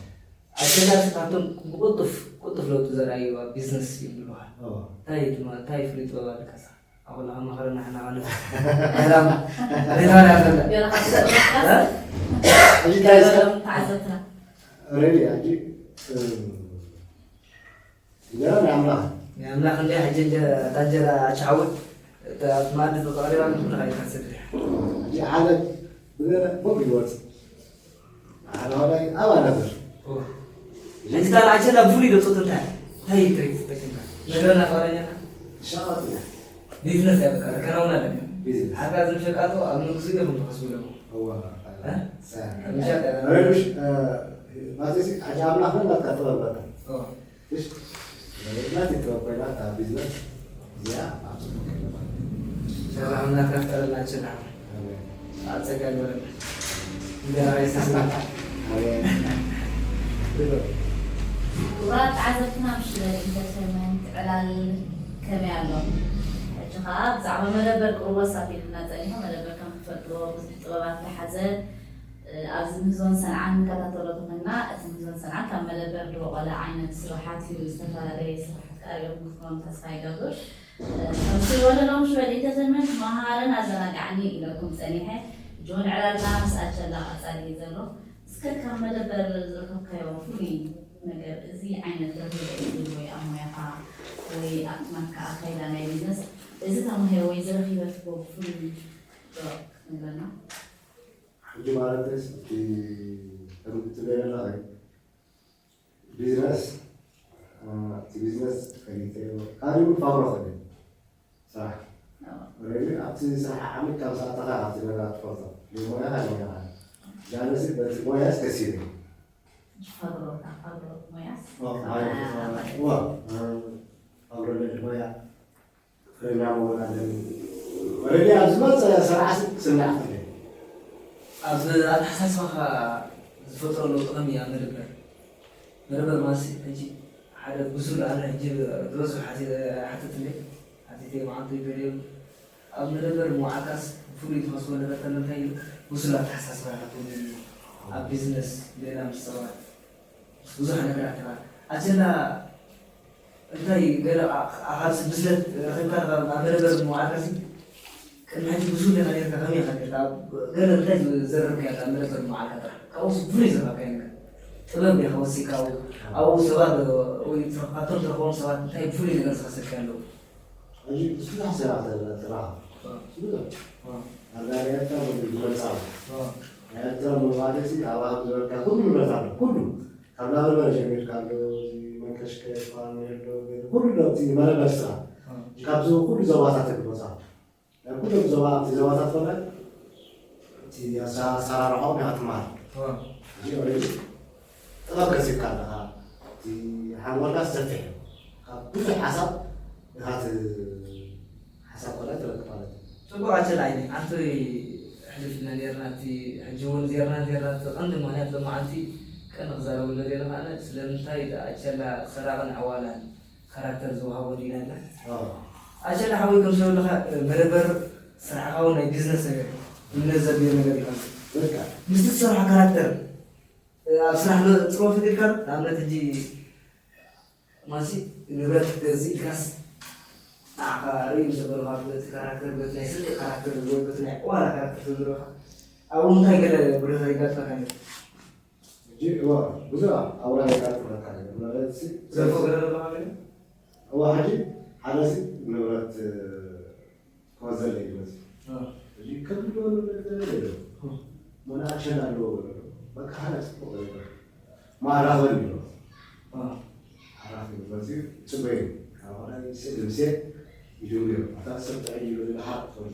ኣሸላሲ ካብቶም ብቕልጡፍ፣ ቅልጡፍ ለውጢ ዘርኣዩ ኣብ ቢዝነስ እዮም ዝብሉኻ። ኣዎ። እንታይ ድማ፣ እንታይ ፍሉይ ጥበብ ኣለካ ንስኻ? ኣብ ኩሉ ከማኽረና ንሕና ኸነ ሰላም። ሬድዮ ዳኣ ዘላ። ገለ ካብ ዝጥበብ እ? ሕጂ እንታይ እስከ? ገለ ተዓዘብትና። ሬድዮ ሕጂ፣ እም፣ እንጀራ ናይ ኣምላኽ። ናይ ኣምላኽ እንድያ። ሕጂ እንጀ-፣ እታ እንጀራ ኣሻሓዊት፣ እታ ኣብቲ መኣዲ ተቐሪባ፣ ንኹልኻ ኢኻ ትሰድድ። ሕጂ ሓደ ብገለ ቦግ ይወጽእ። ሓደ ዋላይ ኣብኣ ነበር። ኦ። ሕጂ እታ ንኣሸላ ብፍሉይ ዶ ጡጥ እንታይ? እንታይ ትሪት ትጠቀምካ? ነገርና ፍቕረኛና? ሸቐጥ እያ። ቢዝነስ እያ በቃ፣ ተከናውና ኣለካ። ቢዝነስ። ሓጋ ዝም ሸቃጦ ኣብ ንግሱ ኢኹም ትኸስቡ ኣለኹም። እዋ፣ እ? ሰ-፣ ኣብ ምሻጥ እያ። ኣበይ ምሽ-፣ እ፣ ማለት ሲ፣ ሕጂ ኣምላኽ ምን ናትካ ጥበብ በቃ። ኦ። እሺ? ናተይ ጥበብ ኮይና እታ ቢዝነስ እዚኣ ኣብ ጽቡቕ ከይዳ። ሰላም ናትካ ፍጠረልና ችላ። ኣሜን። ኣብ ጸጋ ይበረና። እንጀራ ይስስና። ኣሜን። ክቡራት ተዓዘብትና፣ ምሽ ኢንተርቴይንመንት ዕላል ከመይ ኣሎ? ሕጂ ኸኣ ብዛዕባ መደበር ቁሩብ ወሳብ ኢልና ጸኒሑ፣ መደበር ከም ትፈልጥዎ ብዙሕ ጥበባት ዝሓዘ፣ እ፣ ኣብዚ ምህዞን ሰንዓን ንከታተሎ ተኾይንና፣ እቲ ምህዞን ሰንዓን ካብ መደበር ዝቦቖለ ዓይነት ስራሓት እዩ። ዝተፈላለየ ስራሓት ቀሪቦም ክኾኑ ተስፋ ይገብር። እ፣ ከምቲ ዝበሎ ሎሚ ሽወል ኢንተርቴይንመንት መሃርን ኣዘናጋዕን ኢለኩም ጸኒሐ። ጆን ዕላልና ምስ ኣቸላ ቀጻሊ እዩ ዘሎ። እስከ ካብ መደበር ዝረኸብካዮ ፍሉይ ነገር፣ እዚ ዓይነት ረኺበ እየ ዝብል ወይ ኣብ ሞያኻ ወይ ኣብቲ ናትካ ኣካይዳ ናይ ቢዝነስ፣ እዚ ተማሂረ ወይ ዝረኺበ ትብሎ ፍሉይ ዶ ክትነግረና? ሕጂ ማለት እቲ ከም እትብለዮ ዘለኺ ቢዝነስ፣ እ፣ እቲ ቢዝነስ ፈሊጠዮ፣ ካልእ እውን ፋብሮ ከድን ስራሕ። ኣዎ። ኦልሬዲ ኣብቲ ስራሕ ዓሚቕ ካብ ዝኣተኻ ኣብቲ ነገር ትፈልጦ። ብሞያኻ ሞያኻ። ጃነሲ በቲ ሞያስ ከሲበ። ፋብሮ፣ ፋብሮ ሞያስ? ኦ፣ ማለት፣ ፋብሮ። ኦ፣ እ፣ ፋብሮ ነድ ሞያ። ፍሬና መወዳደሪ። ኦልሬዲ ኣብ ዝመጸ ስራሕ ስናዕ ትብል። ኣብ ኣተሓሳስባኻ ዝፈጥሮ ለውጢ ከመይ እዩ ኣብ መደበር? መደበር ማለት ሕጂ ሓደ ብሱል፣ ኣነ ሕጂ ዝበዝሑ ሓቲ-፣ ሓተትኒ፣ ሓቲተ መዓልቱ ይፈልዮም። ኣብ መደበር ምውዓልካስ ብፍሉይ ትኸስቦ ነገር ተሎ እንታይ እዩ? ብሱል ኣተሓሳስባ ኢኻ ትህልኒ። ኣብ ቢዝነስ፣ ሌላ ምስ ሰባት ብዙሕ ነገራት ኢኻ። ኣጀንዳ እንታይ ገለ ኣ-፣ ኣ-፣ ኣብዚ ብስለት ረኺብካ ኢኻ ኣብ መደበር ምውዓልካሲ፣ ቅድሚ ሕጂ ብዙሕ ኢኻ ነርካ፣ ከመይ ኢኻ ነርካ? ኣብ ገለ እንታይ ዘረብካዮ ኣብ መደበር ምውዓልካ ጥራሕ? ካብኡስ ፍሉይ ዘረብካዮ ነገር? ጥበብ ዲኻ ወሲድካ ኣብኡ? ኣብኡ ሰባት ወይ ትረ-፣ ካብቶም ትረኽቦም ሰባት እንታይ ፍሉይ ነገር ዝኸሰብካዮ ኣለዉ? ሕጂ ብዙሕ ሰባት ኣለና፣ ጥራሕ። እ። ብዙሕ። እ። ኣብ ናይ ኤርትራ ዝመጽእ ኣሎ። እ። ናይ ኤርትራ መባእትሲ ኣብ ኣብ ዝበልካ ኩሉ ንብረት ኣሎ። ኩሉ። ካብ ላበርበረ ጀሚርካ ኣሎ፣ እዚ መንከሽከሽ፣ ፋርኔሎ፣ ገለ ኩሉ ኣብቲ መደበር ስራሕ። እ። ካብዚ ኩሉ ዞባታት ትግበጻ። ናይ ኩሎም ዞባ፣ ኣብቲ ዞባታት ኮነ፣ እቲ ኣሰ-፣ ኣሰራርሓኦም ኢኻ ትመሃር። እ። እዚ ኦልሬዲ ጥበብ ከሲብካ ኣለኻ። እቲ ሓንጎልካ ሰፊሕ እዩ። ካብ ብዙሕ ሓሳብ ኢኻ እቲ ሓሳብ ኮነ ትረክብ ማለት እዩ። ጽቡቕ ኣቸል ዓይኒ፣ ኣንቲ ሕሊፍና ኔርና፣ እቲ ሕጂ እውን ዜርና ኔርና፣ እቲ ቀንዲ ምኽንያት ሎማዓንቲ ቀንዲ ክዛረበሉ ደልየ ኣነ፣ ስለምንታይ እቲ ኣቸላ ሰራቕን ዓዋላን ካራክተር ዝወሃቦ ዲና ኢልና። ኣዎ። ኣሸላ ሓወይ ከም ዝብለኻ፣ መደበር ስራሕኻ እውን ናይ ቢዝነስ ነገር፣ እምነት ዘድልዮ ነገር እዩ። በቃ። ምስቲ ትሰርሖ ካራክተር፣ ኣብ ስራሕ ሎ-፣ ጽልዋ ፈጢርካ ዶ? ንኣብነት ሕጂ ማሲ ንብረት ክትገዝእ ኢልካስ፣ ንዓኻ ርእዩ ምስ ዘበሉኻ በቲ ካራክተር፣ በቲ ናይ ስርቂ ካራክተር ወይ በቲ ናይ ዋላ ካራክተር ተዝረኻ፣ ኣብኡ እንታይ ገለ ጉዳት የጋጥመካ ነይሩ? ሕጂ፣ እዋ፣ ብዙሕ ኣውራ የጋጥመካ እዩ። ማለት ሲ-፣ ዘርፎ ገለ ኣለካ ማለት እዩ? እዋ፣ ሕጂ ሓደ ሲ ንብረት፣ እ፣ ክወዘለ እዩ መሲ። እ። ሕጂ ከም ዝበሉ ነገር የለ። እ። መናእሸን ኣለዎ በሎ። በቃ ሓደ ጽቡቕ ነገር። ማራኸቢ እዩ። እ። ሓራፊ መሲ ጽበዩ። ካብ ሓደ ስእሊ ምሴ ይድውዮ። ኣታ ሰብ ጥዕይ ይብል ሓቅ ትኾን።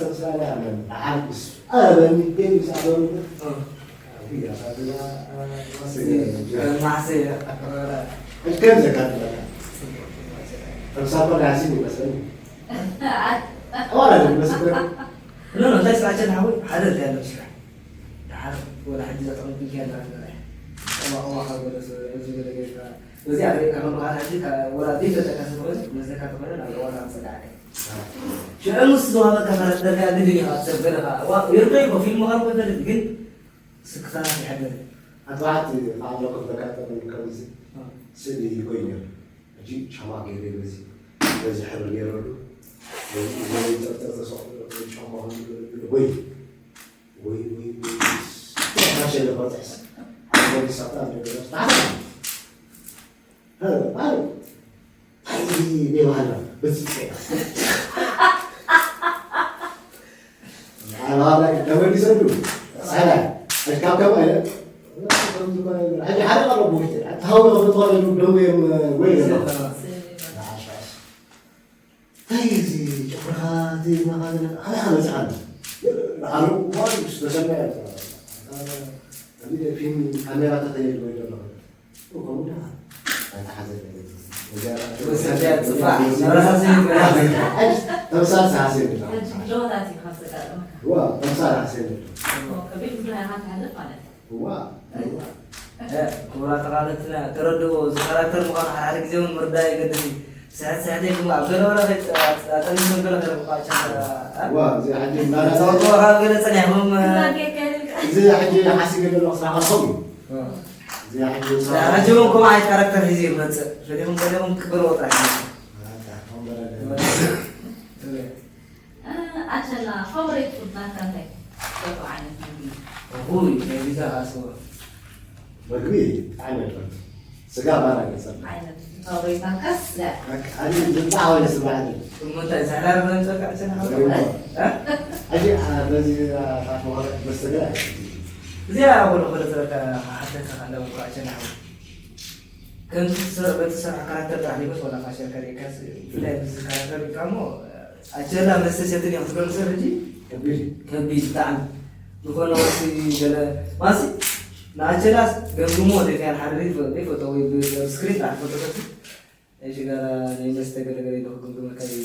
ሰብስራና ኣለን። ዓርኩስ። ኣበኒ ዴቪስ ኣበሩ። እ። ኣቡያ፣ ኣበያ፣ እ፣ ማሰያ። እ፣ ማሰያ። እ፣ ከም ዘካትለካ። ተምሳኮ ዳሲን ይመስለኒ። ኣዋላ ይመስለኒ። ኖ፣ ኖ፣ እንታይ ስራሕ ቸል ሓወይ? ሓደ እንታይ ኣሎ ስራሕ? ደሓር ወላ ሕጂ ዘጠቕምኩ ጌርና ንርኢ። እዋ፣ እዋ፣ ካብ ገለ ሰብ፣ እዚ ገለ ጌርካ፣ በዚኣ ርኢኻ ከም በዓል ሕጂ፣ ከ-፣ ወላ ዘይፈለጥካ ሰብ ተኾይኑ፣ መስለካ ተኾይኑ፣ ናብ እዋን ኣምፀላዕካ። ሽዑ ምስ ዝወሃበካ ካራክተር ከኣ ግድን ኢኻ ትሰብር ኢኻ። እዋ፣ ይርዶ እኮ፣ ፊልም ምዃን እኮ ይፈልጥ፣ ግን ስክፍታታት ይሕብር። ኣርባዕተ ከኣሎ ክፍለካ ጠቕም ከምዚ እ። ስእሊ ኮይኑ ነይሩ። ሕጂ ሻማ ገይረ በዚ፣ በዚ ሕብሪ ገይረሉ፣ በዚ፣ በዚ ጨርጨር ተሰቕሎ፣ ጫማ ኮይኑ ወይ ወይ፣ ወይ፣ ወይ፣ ማሸለ ቆርጥዕስ። ሓደ ወዲ ሳታ፣ ሓደ ወዲ ሳታ። ሀ፣ ባሉ። ኣይ፣ ሌባ ሃላ፣ በዚ ቀይ። ኣይ፣ ባላ፣ ተመሊሰሉ። ሳላ፣ ካብ፣ ካብ፣ ኣይ፣ ሕጂ ሓደ ቀረብ ውሽጢ፣ ኣታዊ፣ ተፈጥሮ፣ ደው፣ ደው፣ ወይ፣ ወይ፣ ኣሻሽ። እንታይ እዚ ጨጉርኻ፣ እቲ ኢድናኻ፣ ገለ፣ ሓደ ሓደ ጻዕዳ። ንዓሉ እዋን ምስ ተሰምዐ፣ እዚ ፊልም ካሜራታት የድልዮ ዘሎ። ከምኡ ደኣ ኣይተሓዘ። ወሰደ ጽፋ። መብራህቲ ዘይብላ። ተምሳል ሰዓት የብላ። ሕጂ ጆታት እዩ ካብ ዘጋጠመካ። ዋ፣ ተምሳል ሰዓት የብላ። ከቢድ ብዙሕ ኢኻ ትሓልፍ ማለት እዩ። ዋ፣ ዋ። እ፣ ክቡራት ተቓለስትና፣ ተረድእዎ፣ እዚ ካራክተር ምዃኑ ሓደ ሓደ ግዜ እውን ምርዳእ የገድስ እዩ። ስሕት ስሕት ኢልኩም ኣብ ገለ ወረ ከይት-፣ ኣጸኒሕኩም ገለ ከይረኽብኳቸው፣ እ? ዋ፣ እዚ ሕጂ እናዳ-፣ ጸወትዎ ካብ ገለ ጸኒሕኩም፣ እ? እዚ ሕጂ ሓሲበ ዘለኹ ስራሕ ከኸውን እዩ። እ። እዚ ሕጂ ሕጂ እውን ከምኡ ዓይነት ካራክተር ሒዙ እዩ ዝመጽእ። ፈሊኹም ፈሊኹም ትቅበልዎ ጥራሕ እዩ። ኣታ፣ ወንበር ኣለ። እ። እ፣ ኣሸና፣ ፋቮራይት ፉድ ናትካ እንታይ? ትፈትዎ ዓይነት ምግቢ? እኹይ፣ ናይ ቢዛ ከኣ ስዋ። ምግቢ ብጣዕሚ እየ ዝፈቱ። ስጋ ማራ ገጸና። ዓይነት ፋቮራይታካስ? በቃ፣ ኣነ ዝብላዕ ወለ ስጋ ኣይደለም። እሞ እንታይ፣ ዛህራር ነው የምትወቃ? ኣሸና፣ ዘርማ። እ? ኣጂ፣ አ፣ በዚ፣ አ፣ ፋት መኸረ መስተገር ኣይደለም። እዚኣ ወደ ኾደ ተረካ ሓተካ ካለ ወቃ ኣሸና። ከምዚ ትሰርሕ፣ በቲ ትሰርሖ ካራክተር ጥራሕ ዲበስ ዋላ ፋሽን ከርእየካስ፣ ብፍላይ ምስዚ ካራክተር ሪእካ እሞ፣ ኣጀላ መስተ ሰትኒ እዮም ዝብለሉ ሰብ ሕጂ ከቢድ እዩ። ከቢድ ብጣዕሚ። ዝኾነ ወሲ ገለ ማሲ ንኣጀላስ ገምግሞ፣ ደፊኣን ሓደ ዘይፈ-፣ ዘይፈቶ ወይ ብ-፣ ኣብ ስክሪን ጥራሕ ትፈልጦ ሰብ። ሕጂ ጋራ ናይ መስተ ገለ ገለ ኢሉ ክግምግመካ እዩ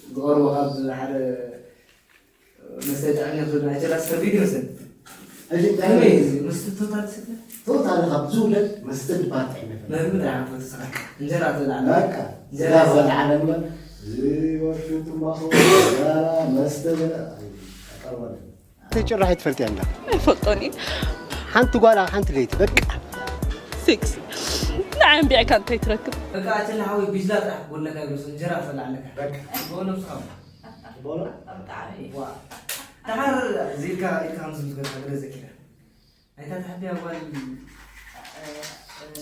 ዝቐርቦ ካብ ሓደ መስተ ጥዕም እዮም ዝብሉ፣ ናይ ጀላስ ከቢድ ይመስል። እዚ ከመይ ጥዕም እዩ? እዚ መስተ ቶታል ዝስተ? ቶታል ካብ ዝውለድ መስተ ዝበሃል ጥዕም የለን። መግቢ ጥራሕ ትፈቱ ስኻ። እንጀራ ትበልዕ ኣለኻ። በቃ። እንጀራ ስጋ ዝበልዕ ኣለኻ። እዚ ወርቂ ትንባኾ፣ ስጋራ፣ መስተ ገለ፣ ኣይ፣ ኣቀርባለሁ። ተጭራሒ ትፈልጥ ያለ። ኣይፈልጦን እየ። ሓንቲ ጓል ኣብ ሓንቲ ለይቲ፣ በቃ። ሴክስ። ንዓይ ኣንቢዕካ እንታይ ትረክብ? በቃ፣ ኣጀላ ሓወይ፣ ቢጅላ ጥራሕ ክጎድለካ ይብሉ፣ እንጀራ ትበልዕ ኣለካ። በቃ። በሉ ንስኻ። በሉ። ብጣዕሚ። ዋ። ደሓር እዚ ኢልካ፣ ኢልካ ከምዚ ምስ ገርካ ግደ ዘኪረ። ኣይታ ተሓብያ ጓል፣ እ፣ እ፣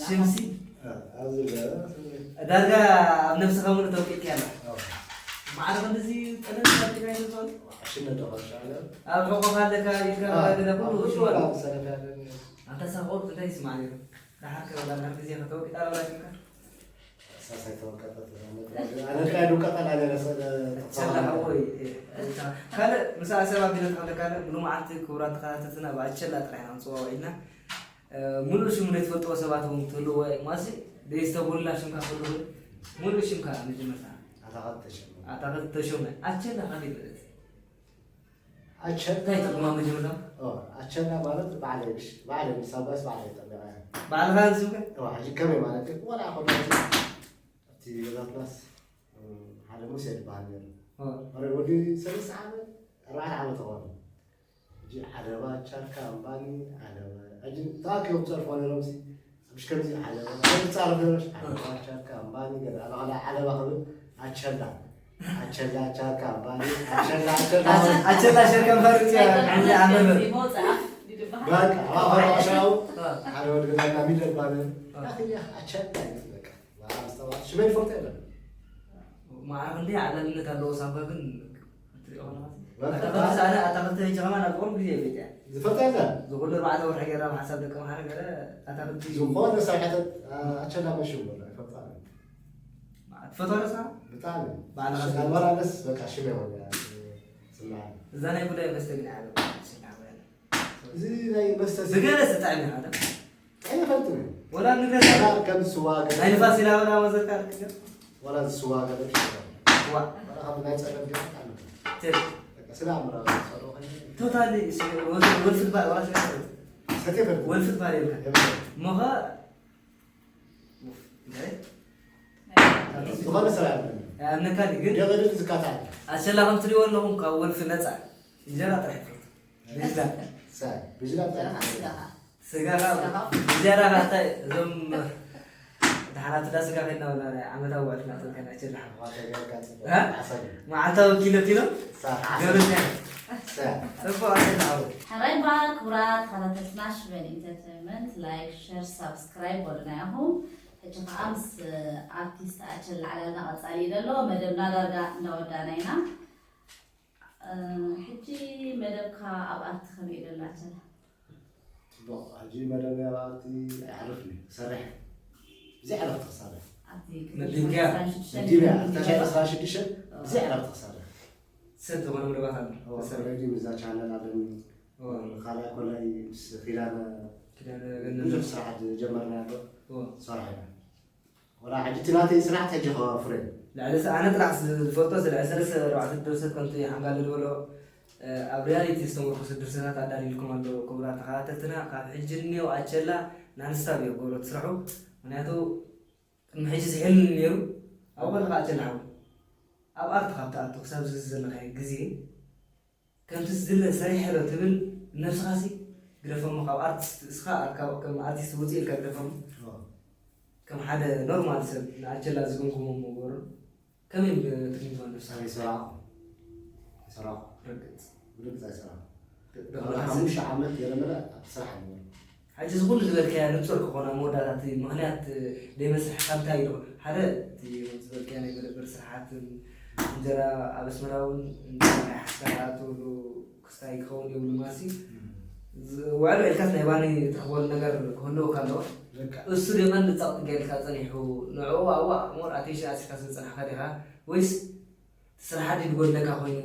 ሽምሲ። እ፣ ኣብዚ ገ-፣ ዳርጋ ኣብ ነብስኻ ሙሉእ ተውቂልካ ኣላ። ኦ። ማዕረ ክንድዚ ጠለብ ኣቢልካ ይዘዝዋል? ሽነ ዶ ካብ ሻዕለ? ኣብ ሕቆፍ ኣለካ፣ ኢድካ ኣብ ገለ ኩሉ ኣብ ሽወል። ሽወል ኣብ ሰረፍ ያለን። ኣንታ ሳብ ቁርጥ እንታይ ይስማዕ ነይሩ? ደሓር ከ ወላ ድሕሪ ግዜ ከተወቂጣ ወላ ሽንካ? ሳሳይ ተወቀጠት። ኣነ እንታይ ዱቀታ ላለ ረሰ-፣ ቸላ ሓወይ፣ እ፣ እታ ካልእ ምሳ ሰብ ኣቢለ ተኸለ ካልእ ሙሉ መዓልቲ ክቡራት ተኸታተልትና ብኣቸላ ጥራሕ ኢና ንጽዋዕ ኢልና። እ፣ ሙሉእ ሽሙ ዘይትፈልጥዎ ሰባት እውን ትህልዎ፣ ማሲ ዘይስተብህሉላ ሽምካ ክህሉ ይኽእል። ሙሉእ ሽምካ መጀመርታ። ኣታ ተሾመ። ኣታ ተሾመ። ኣቸላ ከመይ ይበለት? ኣቸላ እንታይ ትርጉማ መጀመርታ? ኦ፣ ኣቸላ ማለት ባዕለይ፣ ባዕለይ፣ ምስ ኣባስ ባዕለይ ጠሚቐ። ባዕልኻ ዝስምከ? ኦ፣ ሕጂ ከመይ ማለት እዩ? ወላ ኮዳቲ፣ ኣብቲ ገዛትናስ፣ እ፣ ሓደ ሙሴ ዝበሃል ነይሩ። ኦ። ወዲ ሰለስተ ዓመት፣ ኣርባዕተ ዓመት ኾነ። ሕጂ ዓለባ፣ ቻርካ፣ ኣምባኒ፣ ዓለባ። ሕጂ ተኣኪቦም ጸርፎ ነይሮም ሲ፣ ምሽ ከምዚ ዓለባ። ከምዚ ጻረፍ ነይሮም ሲ፣ ዓለባ፣ ቻርካ፣ ኣምባኒ፣ ገለ። ኣነ ኸላ ዓለባ ክብል ኣቸላ። ኣቸላ፣ ቻርካ፣ ኣምባኒ፣ ኣቸላ፣ ኣቸላ። ኣቸላ ሸከም ፈርጥ ያ፣ ዓመት። በቃ፣ ኣዋ፣ ኣዋ፣ ኣዋ፣ ሓደ ወዲ ገዛ ሚደር ባለ። ኣቸላ፣ በቃ። ሽመይ ፈልጦ የለን። ማዕረ ክንደይ ዓላልነት ኣለዎ ሳባ ግን ትሪኦ ከለኻ። በቃ። ኣታ ክልተ ኣነ፣ ኣታ ክልተ ሕጂ ከማን ኣብ ቅሩብ ግዜ ይበልጽ እያ። ዝፈልጣ የለን። ዝኹሉ ኣርባዕተ ወርሒ ገይራ ብሓሳብ ደቂ ምሓረ ገለ ኣታ ክልተ ዝኾነ ሳሕተ ኣቸላ መሽም ወላ ይፈልጣ። ትፈትዋ ዶ ሳባ? ብጣዕሚ። ባዕልኻ ባዕልኻ ዝፈልጥ። መራለስ በቃ ሽመ ይሆን እያ። ስምዓ። እዛ ናይ ጉዳይ መስተ ግን ዓለም። እዚ ናይ መስተ ብገለ ስጣዕሚ ሓደ። ኣይፈልጥን። ወላ ንገዛ ወላ ከም ስዋ ገለ ናይ ንፋስ ኢላ ወላ መዘካ ልክገ። ወላ ስዋ ገለ ሽሮ። ዋ። ወላ ካብ ናይ ጸገም ገለ ኣሉ። ትል። በቃ ስለ ኣምራ ሰሎ ቶታሊ ወልፍት ባል ወላ ስለ ሰቴ ፈልጥ። ወልፍት ባል ይልካ። የብለ። ሞኻ እንታይ? ዝኾነ ስራ ያለን። ያነካ ግን ገበድን ዝካታል። ኣሸላ ከም ትሪኦ ኣለኹም ካብ ወልፊ ነፃ። እንጀራ ጥራሕ ይፈልጥ። ብጅላ። ሳይ፣ ብጅላ ጥራሕ። ስጋኻ። ስጋኻ። እንጀራ ካታ እዞም ደሓናት ዳ ስጋ ከይድና ወላ ናይ ዓመታዊ ውዕል ናተልካ ናይ ቸላ ሓፍ። ዋታ ገርካ ጽቡቅ። እ? ዓሰብ። መዓልታዊ ኪሎ ኪሎ? ሳይ፣ ዓሰብ። ገበታ። ሳይ። ጽቡቅ ኣሸላ ሓወይ። ሕራይ እምበኣር ክቡራት ተኸታተልትና ሽመል ኢንተርቴይንመንት፣ ላይክ፣ ሸር፣ ሳብስክራይብ በሉና ኢኹም። ሕጂ ኸዓ ምስ ኣርቲስት ኣቸል ዓለልና ቀጻሊ እዩ ዘሎ። መደብና ዳርጋ እንዳወዳእና ኢና። እ፣ ሕጂ መደብካ ኣብ ኣርቲ ከመይ እዩ ዘሎ ኣቸል? ጽቡቕ። ሕጂ መደብ ኣብ ኣርቲ ኣይዓርፍን እዩ። ክሰርሕ። ብዘይ ዕረፍቲ ክሰርሕ። ኣብቲ መዲብያ። ክልተ ሽዱሽተ መዲብያ። ክልተ ሽዱሽተ። ክልተ ሽዱሽተ ብዘይ ዕረፍቲ ክሰርሕ። ሰት ዝኾነ መደባት ኣሎ። ኦ፣ ክሰርሕ። ኦልሬዲ ምስዛ ቻነል ኣለኒ። ኦ። ካልኣይ ኮላይ ምስ ኪዳነ ኪዳነ ገነት። ብዙሕ ስራሕ ጀመርና ኣሎ። ኦ። ሰራሕ ኢና። ወላ ሕጂ እቲ ናተይ ስራሕ ተጀኸ ፍሬ። ልዕሊ ስ-፣ ኣነ ጥራሕ ዝፈልጦ ስለ ሰለስተ ኣርባዕተ ድርሰት ከምቲ ሓንጋለ ዝበሎ፣ እ፣ ኣብ ሪያሊቲ ዝተመርኮሰ ድርሰታት ኣዳልዩልኩም ኣሎ። ክቡራት ተኸታተልትና፣ ካብ ሕጂ እኒኦ ኣቸላ ናንስታብ እዮ ክገብሮ እቲ ስራሑ። ምክንያቱ ቅድሚ ሕጂ ዝሕልን ነይሩ። ኣብ ወላ ከዓ ኣቸላ ሓው። ኣብ ኣርት ካብ ትኣቱ ክሳብ ዝህዝ ዘለኻዮ ግዜ ከምቲ ዝድለ ሰሪሐ ዶ ትብል ነብስኻሲ ግደፎሞ፣ ካብ ኣርቲስት እስኻ ካብ፣ ከም ኣርቲስት ውፅእ ኢልካ ግደፎሞ። ኣዎ። ከም ሓደ ኖርማል ሰብ ንኣቸላ ዝግምግሞ ምገሩ ከመይ ትግምግሞ ነብስኻ? ኣይሰራኹ። ኣይሰራኹ። ርግፅ። ብርግፅ ኣይሰራኹ። ዶ-፣ ዶ-፣ ሓሙሽተ ዓመት ገለ መለ ኣብቲ ስራሕ ኣለዎ። ሕጂ እዚ ኩሉ ዝበልካዮ ንጹር ክኾን ኣብ መወዳእታ እቲ ምኽንያት ደይመስርሕካ እንታይ ኢሉ? ሓደ እቲ ዝበልካዮ ናይ መደበር ስራሓትን እንጀራ ኣብ ኣስመራ እውን እንታይ ሓስካ ትብሉ ክስታይ ክኸውን የብሉ ማሲ። እም። ዝ-፣ ውዕል ውዒልካስ ናይ ባኒ ትረኽበሉ ነገር ክህልወካ ኣለዎ። ልክዕ። እሱ ደይመን ንጻቕ ጥገ ኢልካ ጸኒሑ ንዕኡ ኣብኡ more attention ኣሲኻ ስለ ዝጸናሕካ ዲኻ? ወይስ ስራሕ ዕድል ይጎድለካ ኮይኑ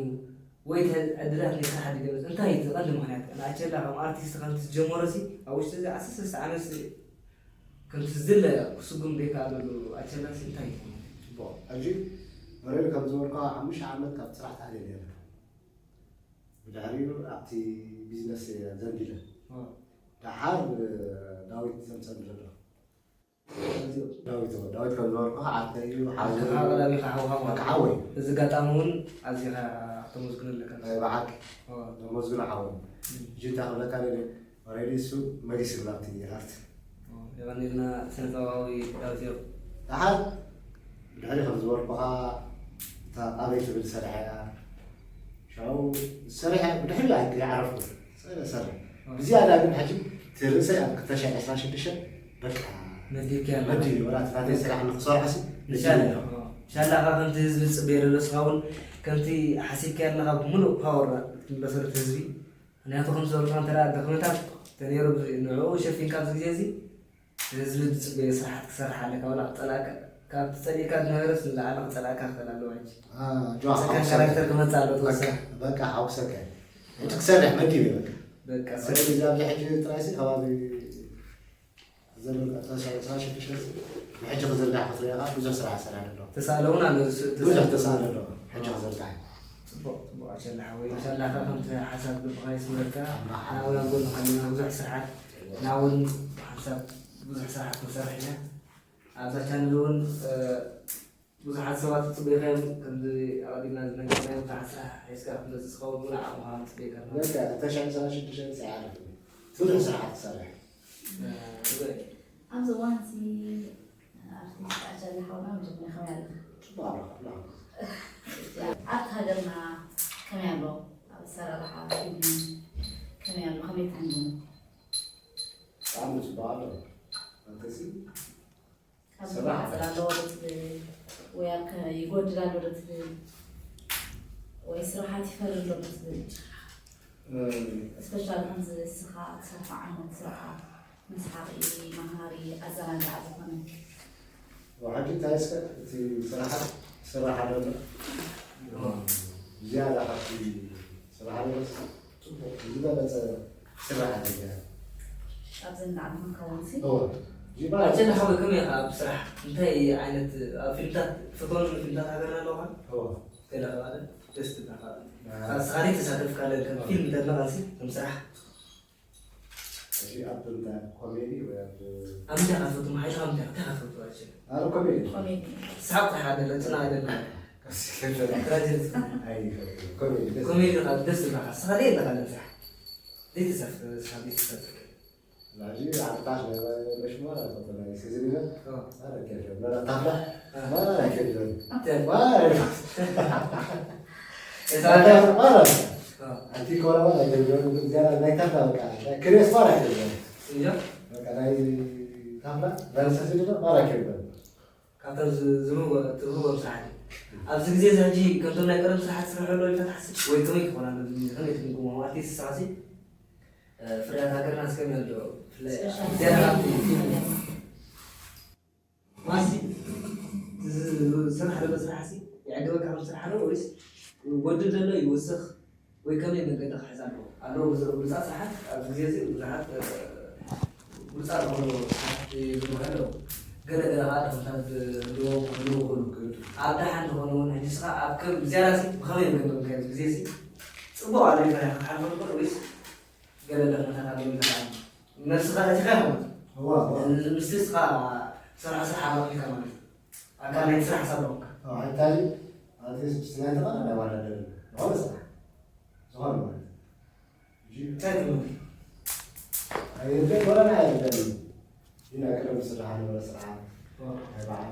ወይ ተ-፣ ዕድላት ናይ ስራሕ ዕድል ይመጽእ። እንታይ እዩ እቲ ቀንዲ ምኽንያት? ንኣቸላ ከም ኣርቲስት ከምቲ ዝጀመሮ ሲ ኣብ ውሽጢ እዚ ዓሰርተ ሰለስተ ዓመት ሲ ከምቲ ዝድለ ክስጉም ዘይከኣለሉ ኣቸላ ሲ እንታይ እዩ? ጽቡቕ። ሕጂ ኦልሬዲ ከም ዝበልኩኻ ሓሙሽተ ዓመት ካብ ስራሕ ተኣልየ ነይረ። ብድሕሪኡ ኣብቲ ቢዝነስ እየ ዘንቢለ። ኦ። ደሓር ዳዊት ዘምጸኒ ዘሎ። ዳዊት፣ ዳዊት ከም ዝበልኩኻ ዓርከይ እዩ፣ ሓወይ እዩ። ዓርከኻ ቀዳሚኻ ሓውኻ ማለት እዩ። በቃ ሓወይ። እዚ ኣጋጣሚ እውን ኣዚኻ ክተመስግኖ ኣለካ። ናይ ብሓቂ። ኦ። ተመስግኖ ሓወይ። እም። ሕጂ እንታይ ክብለካ ደልየ፣ ኦልሬዲ እሱ መሊስና ኣብቲ ኣርት። ኦ፣ የቐንየልና ስነ-ጥበባዊ ዳዊት እዮም። ደሓር ብድሕሪ ከም ዝበልኩኻ እታ ኣበይ ትብል ሰሪሐ እያ። ሻው ሰሪሐ ብድሕሪ ኣይ-፣ ኣይዓረፍኩ። ሰሪሐ፣ ሰሪሐ። ኦ። ብዝያዳ ግን ሕጂ እቲ ርእሰይ ኣብ ክልተ ሽሕን ዕስራን ሽዱሽተን በቃ መዲብክያ ኣለኻ። መዲብ ወላ እቲ ናተይ ስራሕ ንክሰርሖ ሲ ንሻለ። መዲብ። ኦ። ኢንሻላኻ ከምቲ ህዝቢ ዝፅበዮ ዘሎ ንስኻ እውን ከምቲ ሓሲብካዮ ኣለኻ ብምሉእ ፓወር ክትምለሰሉ እቲ ህዝቢ። ምክንያቱ ከም ዝበልካ እንተ ደኣ ድኽመታት ተነይሩ ንዕኡ ሸፊንካ ኣብዚ ግዜ እዚ ህዝቢ ዝፅበዮ ስራሓት ክሰርሕ ኣለካ። ዋላ ክፀላእካ ካብ ትፀሊእካ ዝነበረስ ንላዕሊ ክፀላእካ ክኽእል ኣለዎ። ሕጂ ሰካን ካራክተር ክመፅእ ኣለዎ ተወሰነ። በቃ ሓውሰካ ሕጂ ክሰርሕ መዲብ በቃ በቃ እዚ ኣብዚ ሕጂ ጥራይሲ ከባቢ ዘሎ ቀጥታ ሰላሳ ሽዱሽተ ሕጂ ክዝርጋሕ ክትሪኦ ብዙሕ ስራሕ ይሰራ ኣሎ። ተሳእለ እውን ኣሎ። ብዙሕ ተሳእለ ኣሎ። ሕጂ ክዝርጋሕ እዩ። ፅቡቕ ፅቡቕ ኣሸላ ሓወይ። ኢንሻላህ ከምቲ ሓሳብ ልብኻ ይስምረልካ። ኣምላኽ ንዓና እውን ኣብ ጎንኻ ኣለና። ብዙሕ ስራሓት ንዓና እውን ሓንሳብ ብዙሕ ስራሓት ክንሰርሕ ኢና። ኣብዛ ቻነል እውን ብዙሓት ሰባት ክፅበዩኻ እዮም። ከምዚ ኣቐዲምና ዝነገርናዮም ብዙሓት ስራሕ ሒዝካ ክትመፅእ ዝኸውን እውን ዓቕምኻ ክንፅበየካ ኣለና። በቃ እታ ሻዕ ሰላሳ ሽዱሽተ ሰዓት ብዙሕ ስራሓት ትሰርሕ። ኣብዚ እዋን እዚ ኣርቲስት ኣሸላ ሓውና መጀመርያ ከመይ ኣለኻ? ጽቡቕ ኣለኹ። ኣብቲ ሃገርና ከመይ ኣሎ? ኣብ ኣሰራርሓ ፊልም ከመይ ኣሎ? ከመይ ትግምግሞ? ብጣዕሚ ጽቡቕ ኣሎ። እንተሲ ካብ ስራሕ መማዕጸል ኣለዎ ዶ ትብል? ወይ ኣብ ከ-፣ ይጎድል ኣሎ ዶ ትብል? ወይ ስራሓት ይፈሪ ኣሎ ዶ ትብል? እም። እስፔሻሊ ከምዚ ንስኻ ትሰርሖ ዓይነት ስራሓት መስሓቂ፣ መሃሪ፣ ኣዘናጋዒ ዝኾነ። ወሓጂ እንታይ እስከ እቲ ስራሓት ስራሕ ኣሎ። ዝያዳ ካብቲ ስራሕ ኣሎ። ጽቡቕ ዝበለጸ ስራሕ ኣሎ። ኣብዚ ንላዕሊ ክንከውን ሲ? እወ። እዚ ማለት ኣጀንዳ ሓወይ ከመይ ኢኻ ኣብ ስራሕ? እንታይ ዓይነት ኣብ ፊልምታት ትፈትዎም ፊልምታት ሃገርና ኣለውኻ? እወ። ገለ ከባለ ደስ ትብላኻ። ኣዎ። ካብ ስራሕ ተሳተፍካ ኣለካ። እወ። ፊልም ተድንቓ ሲ ከም ስራሕ? እዚ ኣብ እንታይ ኮሜዲ ወይ ኣብ ኣብ ምንታይ ኢኻ ትፈቱ? መሓይሽ ኣብ ምንታይ፣ እንታይ ኢኻ ትፈቱ? ኣችል። ኣብ ኮሜዲ። ኮሜዲ። ሳቅ ተሓደለ፣ ጽና ኣይደለ። ከስ ከፈለ። ትራጀዲ። ኣይ፣ ኮሜዲ ደስ ኮሜዲ ይብል። ኻ ደስ ይብላኻ። ስኻ ደይ ኣለኻ ለምሳሕ። ደይ ተሳፍ-፣ ስኻ ደይ ተሳፍ-። ላጂ ዓርታሽ ናይ መሽማር ኣፈተና ሲዝን ይበል። ኦ። ኣረ ከፈለ። መራ ታፍላ። አ። ማራ ከፈለ። ተ- ማራ። እዛ ማራ። ኦ። ኣንቲ ኮረባ ናይ ጀርመን ዝያዳ ናይ ታፍላ በቃ፣ ናይ ክሬስ ማራ ኣይደለም። እንጃ? በቃ ናይ ታፍላ፣ ናይ ሰሲ ድማ ማራ ኣይደለም። ካብቶም ዝ-፣ ዝህብዎ-፣ ትህብዎም ስራሓት እዩ። ኣብዚ ግዜ እዚ ሕጂ ከምቶም ናይ ቀደም ስራሓት ዝስርሑ ኣለዉ ኢልካ ትሓስብ? ወይ ከመይ ክኾን ኣለዎ? ከመይ ትግምግሞ? ኣርቲስት ስራሕሲ፣ እ፣ ፍርያት ሃገርና እስከመይ ኣሎ? ብፍላይ ስፔሻል ዝያዳ ኣብቲ ፊልም። ማሲ፣ እዚ ስራሕ ዶ መስርሓሲ የዕግበካ ከም ስራሕ ዶ ወይስ ወዲ ዘሎ ይውስኽ ወይ ከመይ መገዲ ክሕዝ ኣለዎ? ኣለዎ ብዙ-፣ ብሉጻት ስራሓት ኣብዚ ግዜ እዚ ብዙሓት፣ እ፣ ብሉጻት ዝኾኑ ስራሕቲ ዝብሉ ኣለዉ። ገለ ገለ ኸዓ ድኽመታት ዝህልዎም ክህልዉ ይኽእሉ። ኣብ ደሓን ዝኾኑ እውን ሕጂ ስኻ ኣብ ከም ዝያዳሲ ብኸመይ መገዲ ምካየድ ኣብዚ ግዜሲ ጽቡቕ ኣሎ ኢልካ ክትሓልፎ ትኽእል ወይስ ገለ ድኽመታት ኣለዉ ኢልካ ነብስኻ ነቲኻ ኢኻ ማለት እዩ። እዋ፣ እዋ። ምስቲ ንስኻ ትሰርሖ ስራሕ ኣማእኪልካ ማለት እዩ። ኣካል ናይቲ ስራሕ ሓሳብ ኣለካ። እዋ፣ ሕጂ ኣብዚ ናይ ተቐዳዳይ ዋላ ደለ ዝኾነ ስራሕ፣ ዝኾነ ማለት እዩ። ሕጂ እንታይ ትብል? ኣይርደን ወላ ናይ ኣይርደን። እዚ ናይ ቀደም ዝስራሕ ነበረ ስርዓት፣ እዋ። ናይ በዓል፣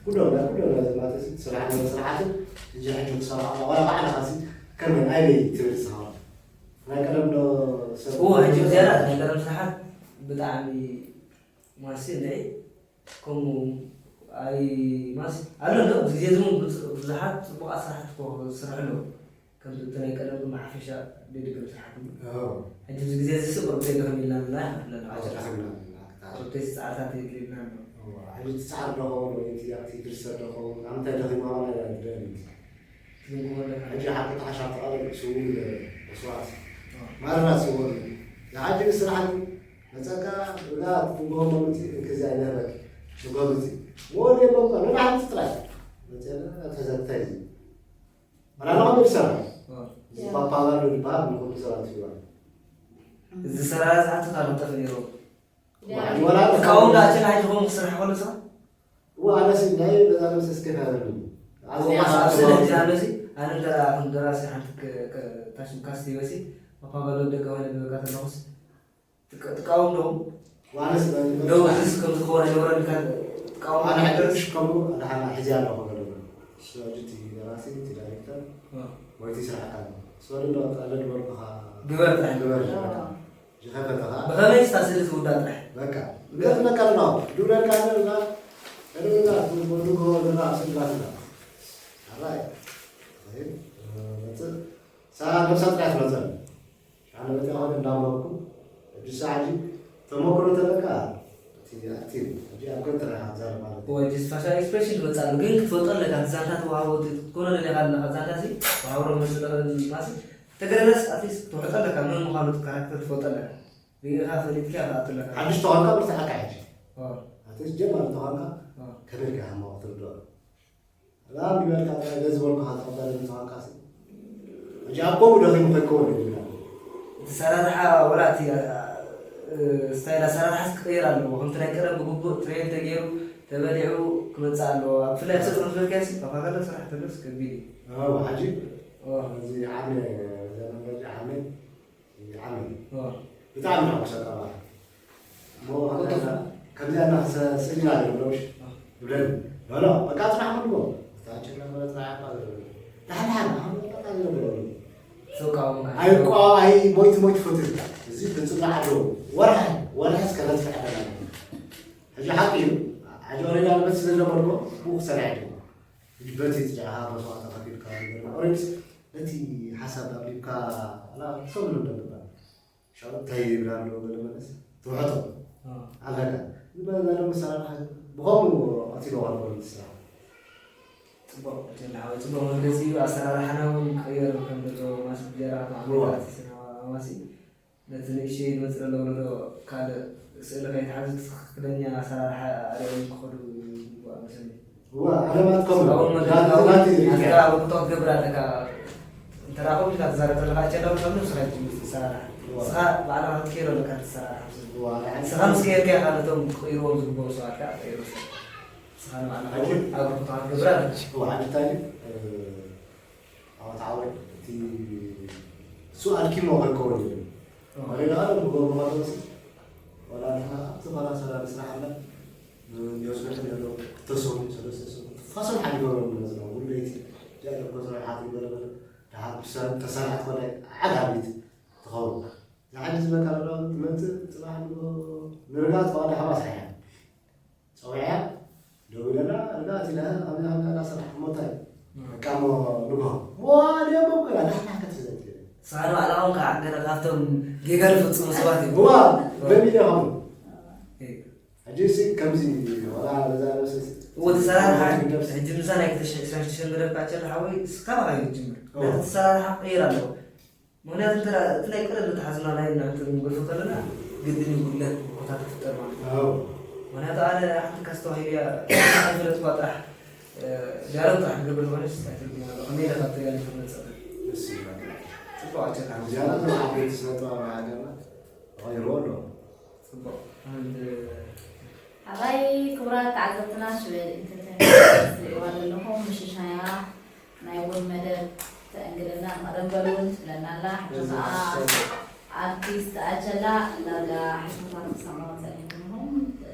ኩሎም፣ ናይ ኩሎም ናይ ዘማተሲ ስራሕ ነበረ ስርዓትን፣ ሕጂ ሕጂ ትሰርሖ ዋላ ባዕልኻ ሲ ከመይ ኣበይ ትብል ስኻ? ናይ ቀደም ዶ ሰብ እዎ፣ ሕጂ ዝያዳ ናይ ቀደም ስራሓት ብጣዕሚ ማሲ እንድዒ፣ ከምኡ ኣይ ማሲ፣ ኣሎ፣ ኣሎ፣ ኣብዚ ግዜ እዚ እውን ብዙ-፣ ብዙሓት ጽቡቓት ስራሕቲ እኮ ዝስርሑ ኣለዉ። ከም እቲ ናይ ቀደም ድማ ሓፈሻ ደድገም ስራሕቲ እዩ። ኣዎ። ሕጂ ኣብዚ ግዜ እዚ ቁሩብ ዘይደኸም ኢልና ንብላ ንብለና። ኣዎ፣ ደኸምና ንብላ። ቁሩብ ተስጻርታት የድልየና ኣሎ። ኣዎ፣ ሕጂ ትጻዕር ዶ ኸውን ወይ እቲ ኣብቲ ድርሰት ዶ ኸውን? ኣብ ምንታይ ደኺማ ዋላ ኢላ ትደሊ። ትግምግሞ ኣለካ? ሕጂ ሓቂ ተሓሻ ተቓለል ስዉእ መስዋእቲ። ኣዎ። ማርና ስዉእ እዩ። ንሓጂ ንስራሕ ግን መጸካ ብላ ትግምግሞ መምጽኢ እንክዚ ኣይነህበክ። ትግምግሞ መምጽኢ። ወዲ የቦካ፣ ንባዕልቲ ጥራይ። መጸና ተዘታይ እዩ። ኣላና ከመይ ትሰርሕ? እ። እዚ ፓፓ ባንዶ ዝበሃል ንኹሉ ሰባት ይዋል። እዚ ሰራራ ዝሓቱ ካብ ጠፍ ነይሩ። ያ። ወላ ተቃውሞ ዳችን ኣይትኾኑ ክስራሕ ከሎ ስራሕ? እዋ፣ ኣነሲ ናይ በዛ ነብሰ ስኬት ኣይበልም። ኣብ እዋ፣ ኣብ ስለ ሕጂ ኣነሲ፣ ኣነ እንተ ደኣ ከም ደራሲ ሓንቲ ከ-፣ ከ-፣ ታሽም ካስቲ ይበሲ፣ ፓፓ ባንዶ ደገ ባንዶ ዝበልካ ተለኹስ፣ ትቃ-፣ ትቃወም ዶ? ዋንስ ዶ፣ እዚ ከም ዝኸውን ኣይነበረን ኢልካ ትቃወም ኣነ ነበር? ሕጂ ከምኡ ኣድሓና ሕዚ ኣለኹ ገለና። ስለዚ እቲ ደራሲ፣ እቲ ዳይሬክተር፣ እ። ወይ እቲ ስራሕ ኣካል። ስለዚ ዶ ኣለ ዝበልኩኻ ግበር ጥራሕ። ግበር። እ። ዝኸፈተኻ። ብኸመይ ስታ ስእሊ ትውዳእ ጥራሕ? በቃ። ገጽ መቀለና። ድውለልካ ኣለና። ከደና ንጎ ዘለና ስድራትና ኣራይ መፅእ ሳ ነብሳ ጥራይ ትመፀን ኣነ በታ ሆነ እንዳመረኩ ሕጂ ሰዓት ተመክሮ ተለካ እቲ ኣክቲቭ ሕጂ ኣብ ገጠር ሃዛር ማለት እዩ። ወይ ጀስት ፋሻል ኤክስፕሬሽን ትመፅእ ኣሎ፣ ግን ክትፈልጦ ኣለካ። እቲ ዛንታ ተዋህቦ ክትኮኖ ደሊኻ ኣለኻ። ዛንታ ሲ ተዋህቦ መስለ ማሲ ተገረስ ኣትሊስት ክትወሕጦ ኣለካ። መን ምዃኑ እቲ ካራክተር ትፈልጦ ኣለካ። ሪኢኻ ፈሊጥካ ክትኣቱ ኣለካ። ሓድሽ ተኾንካ ብርትዓካ ሕጂ ኦ፣ ኣትሊስት ጀማሪ ተኾንካ ኦ። ከመይ ኢልካ ሃማቕ ትርድኦ? ራም ይበልካ ጥራይ ገዝ በልኩ ሃልታ ባለ ምጽዋንካሲ። ሕጂ ኣብ ከምኡ ደኺሙ ከይከውን እዩ ዝብል። እቲ ሰራርሓ ወላ እቲ እ፣ ስታይል ኣሰራርሓ ክቕየር ኣለዎ። ከምቲ ናይ ቀደም ብግቡእ ትሬን ተገይሩ ተበሊዑ ክመጽእ ኣለዎ። ኣብ ብፍላይ ኣብ ሰጥ ክትበልካሲ ኣፋ ከሎ ስራሕ ተሎስ ከቢድ እዩ። ኣዎ፣ ሕጂ ኦ። እዚ ዓሚ ዘመን በዚ ዓሚ ዓሚ ኦ። ብጣዕሚ ነው ሰጠባ። ሞ ከምዚኣ እና ስእሊ ናገር ብለውሽ ይብለኒ። ኖ ኖ በቃ ጽናሕ ምንጎ ታችን ለመረ ጽናሕ ያባ ዘለ ታህላን አሁን በቃ ዘለ ብለው ሰው ቃወማ ኣይቋ ኣይ ሞይት ሞይት ፈትል እዚ ብጽናሕ ኣለዎ። ወርሃ ወርሃ እስከ ነጥፍ ያደረገ ሕጂ ሓቂ እዩ። ሕጂ ኦሬዳ ንበት ስለዘመርጎ ብኡ ክሰራ ያደረገ ሕጂ በቲ ዝጃሃ መስዋዕት ከፊልካ ነገር ኦሬንስ ነቲ ሓሳብ ኣቅሪብካ ላ ሰው ምንም ደምባል ሻው እንታይ ይብላ ኣሎ ገለ መለስ ትውሕጦ ኣለካ ዝበለና ዶ መሰራርሓ ብኸምኡ ቀቲሎ ከሎ ስራሕ ጽቡቅ ጀላዊ ጽቡቅ መግለጺ እዩ። ኣሰራርሓና እውን ክቅየር ከም ዘለዎ ማስጀራ እዋ። ማሲ ነቲ ንእሽተይ ዝመጽእ ዘሎ ወለዶ ካልእ ስእሊ ከይትሓዙ ትኽክለኛ ኣሰራርሓ ኣርእዮም ክኸዱ ይግባእ መሰለኒ። እዋ፣ ዓለማት ከምኡ። እስካሁን መድረኽ ናቲ፣ ናቲ እውን ሪኢቶ። ኣስካ ኣብ ርክቶ ክትገብር ኣለካ። እንተ ደኣ ከምኡ ኢልካ ትዛረብ ዘለኻ፣ ኣጀንዳ እውን ንስኻ ኢኻ ትሰራርሕ። እዋ። ንስኻ ባዕልኻ ክትቀይሮ ኣለካ፣ ትሰራርሕ። እዋ፣ ንዓይ ንስኻ ምስ ቀየርካዮ፣ ካልኦቶም ክቕይርዎም ዝግብኦም ሰባት ከኣ ክቕይሩ። ንስኻ ንባዕልኻ ሕጂ እውን ኣብ ርክቶ ክትገብር ኣለካ። እዋ፣ ሕጂ እንታይ እዩ? እ፣ ኣወት ዓወት እቲ እሱ ኣድኪሞ ከይከውን እዩ። ኣዎ። ኣሬና ብጎ ብኸተውሲ፣ ወላ ንሕና ኣብቲ ኸላ ሰላ ንስራሕ ኣላ፣ ንዮስነትን ዘሎ ክተሰሙ፣ ሰለስተ ሰሙ፣ ፋሶን ሓዲ ገብሮም ንመዝና፣ ውለይቲ፣ ጃለ ኮዝራ ሓቲ ገለበለ፣ ደሓር ብሰ-፣ ተሰራሕት ኮላይ ዓድ ሃቢት ትኸውን። ንሓዲ ዝበካ ኣሎ፣ ትመጽእ፣ ጽባሕ ንጎ፣ ንርጋ፣ ጽባሕ ደሓባ ስራሕ እያ። ጸዊዐያ፣ ደው ኢለላ፣ እዛ እቲ ለሀ፣ ኣብ፣ ኣብ፣ ኣብ፣ ስራሕ ሞታይ። እም። በቃ፣ ሞ፣ ንጎ። ሞ፣ ደሞ እኮ፣ ያ፣ ናትና ከትዘት። ሳኑ ኣላውን ከዓ ገለ ካብቶም ጌጋ ዝፍጽሙ ሰባት እዮም። እዋ፣ እዋ። በሚል ኢኻ። እይ። ሕጂ እሲ ከምዚ፣ ዋላ በዛ ነብሲ እዎ፣ ተሰራርሓ፣ ትግደፍ። ሕጂ ምሳ ናይ ክልተ ሽሕ ዕስራን ሽዱሽተን መደብካ ቸል ሓወይ፣ እስኻ ባኻ እዩ ዝጅምር። እዎ። ነቲ ተሰራርሓ ክቕይር ኣለዎ። ምኽንያቱ እንተ እቲ ናይ ቀደም ዝተሓዝና ናይ እናንተ ክንገድፎ ከለና ግድን እዩ ጉድለት ቦታታት ክፍጠር ማለት እዩ። ኣዎ። ምኽንያቱ ኣነ ሓንቲ ካስተባሂል እያ ኣይፈለጥኳ ጥራሕ፣ እ፣ ዲያሎግ ጥራሕ ክገብር ዝኾነስ ኣይፈልጥን ኣሎ። ከመይ ኢለ ካብ ተጋሊፈ ክመጽእ? እሱ ይበቃ። ጽቡቕ ኣቸካ። እዚኣና እዞም ዓበይቲ ስነ ጥበባዊ ሃገርና ተቐይርዎ ኣለዎ። ጽቡቕ። ኣንድ ሓራይ ክቡራት ተዓዘብትና ሽበል ኢንተርቴይንመንት ትርእይዋ ዘለኹም ምሽሻያ ናይ ቡን መደብ ተእንግደና ቀደም በሉ እውን ትብለና ኣላ። ሕጂ በዚ ከዓ ሓሳብ ኣርቲስት ኣጀላ ዳርጋ ሕቶታት ክሰምዖ ጸኒሕኩም፣ እ፣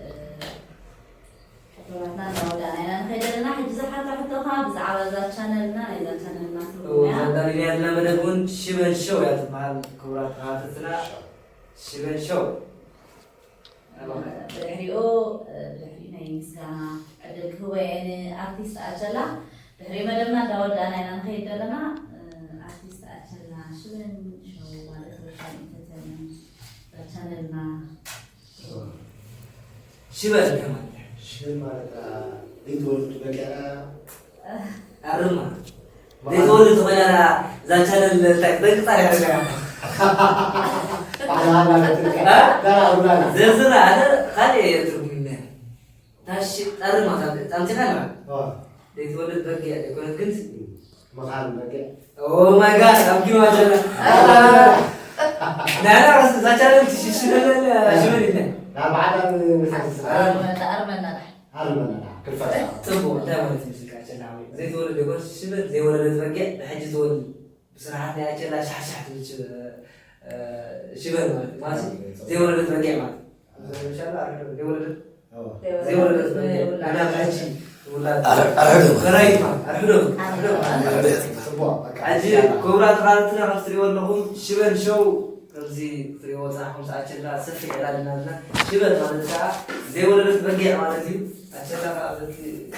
ሕቶታትና እናወዳእና ኢና ንኸይድ ዘለና። ሕጂ ዝሓታ ሕቶ ከዓ ብዛዕባ እዛ ቻነልና ናይዛ ቻነልና ትርጉም እያ። እዛ ዳርጋ ያልና መደብ እውን ሽበል ሾው እያ ትበሃል። ክቡራት ተኸታተልትና ሽበል ሾው። ብድሕሪኡ፣ ብድሕሪኡ ናይ ምስጋና ዕድል ክህቦ እየ ንኣርቲስት ኣጀላ። ድሕሪ መደብና እንዳወዳእና ኢና ንኸይድ ዘለና። ኣርቲስት ኣጀላ ሽበን ሾው ማለት ወይ ከዓ ኢንተርቴይንመንት ቻነልና። ሽበል ከማን። ሽበል ማለት፣ አ፣ ዘይትወልድ በቂዕካ ኣርማ። ዘይትወልድ ዝኾነ እዛ ቻነል እንታይ ክትደንግጻ እያ። ኣላ፣ ኣላ፣ ኣላ፣ እ? ኣላ፣ ኣላ። ዘርዝራ፣ ኣነ ካልእ እየ ትርጉም እኒሀ። ታሽ ኣርማ፣ ታምፂኻ ኣለኻ። ዋ። ዘይትወልድ በጊዕ ኣይኮነት ግን ምኻን በጊዕ። ኦ ማይ ጋድ፣ ኣብ ኪኖ ኣላ። ናና፣ እዛ ቻነል ትሽሽለለ፣ ሽበል ኢለ። ናብ ዓለም ንሓስስ። ኣርማ፣ ኣርማ እናዳ። ኣርመና፣ ክፈታ። ጽቡቕ፣ እንታይ ማለት ይመስልካ? ኣቸላ ሓወይ፣ ዘይተወለደ ጓል ሽበል፣ ዘይወለደት በጊዕ፣ ብሕጂ ትወልድ። ብስራሓት ናይ ኣቸላ ሻሕሻሕ ትብል ሽበ-፣ እ፣ ሽበል ማለት እዩ። ማለት እዩ። ዘይወለደት በጊዕ ማለት እዩ። ኢንሻላህ፣ ኣርሕዶ፣ ዘይወለደት፣ ኣዎ። ዘይወለደት በጊዕ። ኣና ብሕጂ ውላድ። ኣር-፣ ኣርሕዶ። በራይት ማለት፣ ኣርሕዶ፣ ኣርሕዶ ማለት። ኣርሕዶ። ጽቡቕ፣ በቃ። ሕጂ ኢንሻላህ። ክቡራት ተኸታተልትና፣ ከም ትሪእዎ ኣለኹም፣ ሽበል ሾው እዚ ክትሪእዎ ዝጸናሕኩም ኣቸላ ሰፊሕ ዕላል ኢና ኣለና። ሽበል ማለት ከኣ ዘይወለደት በጊዕ ማለት እዩ። ኣቸላ ከኣ በቲ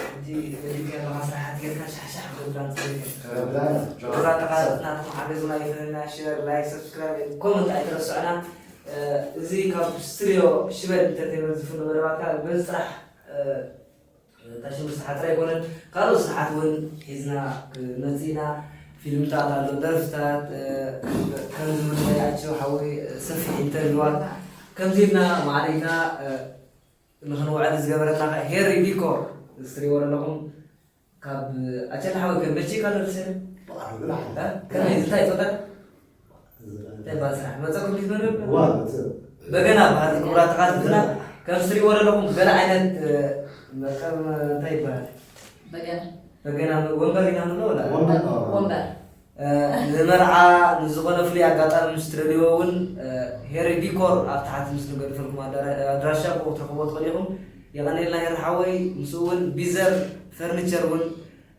ሕጂ በሊግካ ስራሓት ጌርካ ሻሕሻሕ ክትብላ ትኽእል ኢኻ። ጆሮና ተቓረጽና፣ ሓገዝና ይፈለና። ሼር፣ ላይክ፣ ሰብስክራይብ፣ ኮመንት ኣይትረስዑና። እዚ ካብ ስቱድዮ ሽበል ኢንተርቴይንመንት ዝፍኖ መደባት ከኣ በዚ ጥራሕ ታሽም ስራሓት ጥራይ ኣይኮነን፣ ካልኦት ስራሓት እውን ሒዝና ክንመጽእ ኢና። ፊልምታት ኣሎ፣ ደርፍታት፣ ከምዚ ምንያቸው ሓወይ ሰፊሕ ኢንተርቪዋት ከምዚ ኢልና ማዕሪግና ንኽንውዕል ዝገበረና ኸዓ ሄሪ ዲኮር፣ እዚ ትሪእዎ ዘለኹም ካብ ኣቸላ ሓወይ ከም በልጂካ ዶ ልሰነ? ብዓሉ ብላ። እ? ከመይ እንታይ ይፈጠር? እንታይ ባል ስራሕ መጸኩም ድዩ ትነብር? ዋ፣ መጸ። በገና በዓል ክቡራት ተኻተልትና፣ ከም ትሪእዎ ዘለኹም ገለ ዓይነት፣ እ፣ ከም እንታይ ይበሃል? በገና። በገና ወንበር ኢና ንብሎ ወላ? ወንበር፣ አዎ። ወንበር። እ፣ ንመርዓ ንዝኾነ ፍሉይ ኣጋጣሚ ምስ ትደልይዎ እውን፣ እ፣ ሄሪ ዲኮር ኣብ ታሕቲ ምስ ንገድፈልኩም ኣዳራ-፣ ኣድራሻ ብኡ ክትረኽብዎ ትኽእሉ ኢኹም። የቐንየልና ሄሪ ሓወይ፣ ምስኡ እውን ቢዘር ፈርኒቸር እውን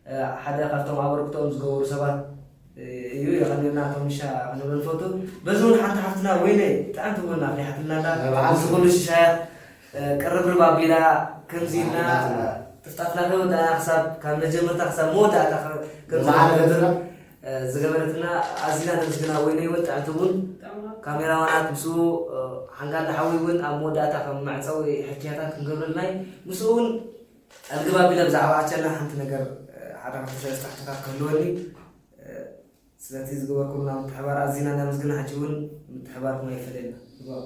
እ፣ ሓደ ካብቶም ኣበርክቶኦም ዝገበሩ ሰባት፣ እ፣ እዩ። የቐንየልና ቶሚሻ ክንብል ንፈቱ። በዚ እውን ሓንቲ ሓፍትና ወይነ ጥዕምቲ ቡን ኣፍሊሓትልና ኣላ። በዓል እዚ ኩሉ ሽሻያት፣ እ፣ ቅርብርብ ኣቢላ ከምዚ ኢልና፣ በዓል ጥፍጣፍና ከይወዳእና ክሳብ ካብ መጀመርታ ክሳብ መወዳእታ ከ-፣ ከምዚ በዓል ክንገብር፣ እ፣ ዝገበረትና ኣዚና ነመስግና ወይነ እውን ጥዕምቲ ቡን። ካሜራማናት ምስኡ፣ እ፣ ሓንጋለ ሓወይ እውን ኣብ መወዳእታ ከም መዕጸዊ ሕክያታት ክንገብረልና እዩ። ምስኡ እውን ኣልግብ ኣቢለ ብዛዕባ ኣቸላ ሓንቲ ነገር፣ እ፣ ሓደ ክልተ ሰለስተ ሕቶታት ክህልወኒ፣ እ፣ ስለቲ ዝገበርኩምና ምትሕባር ኣዚና እናመስግና፣ ሕጂ እውን ምትሕባርኩም ኣይፈለየና። ይግባእ።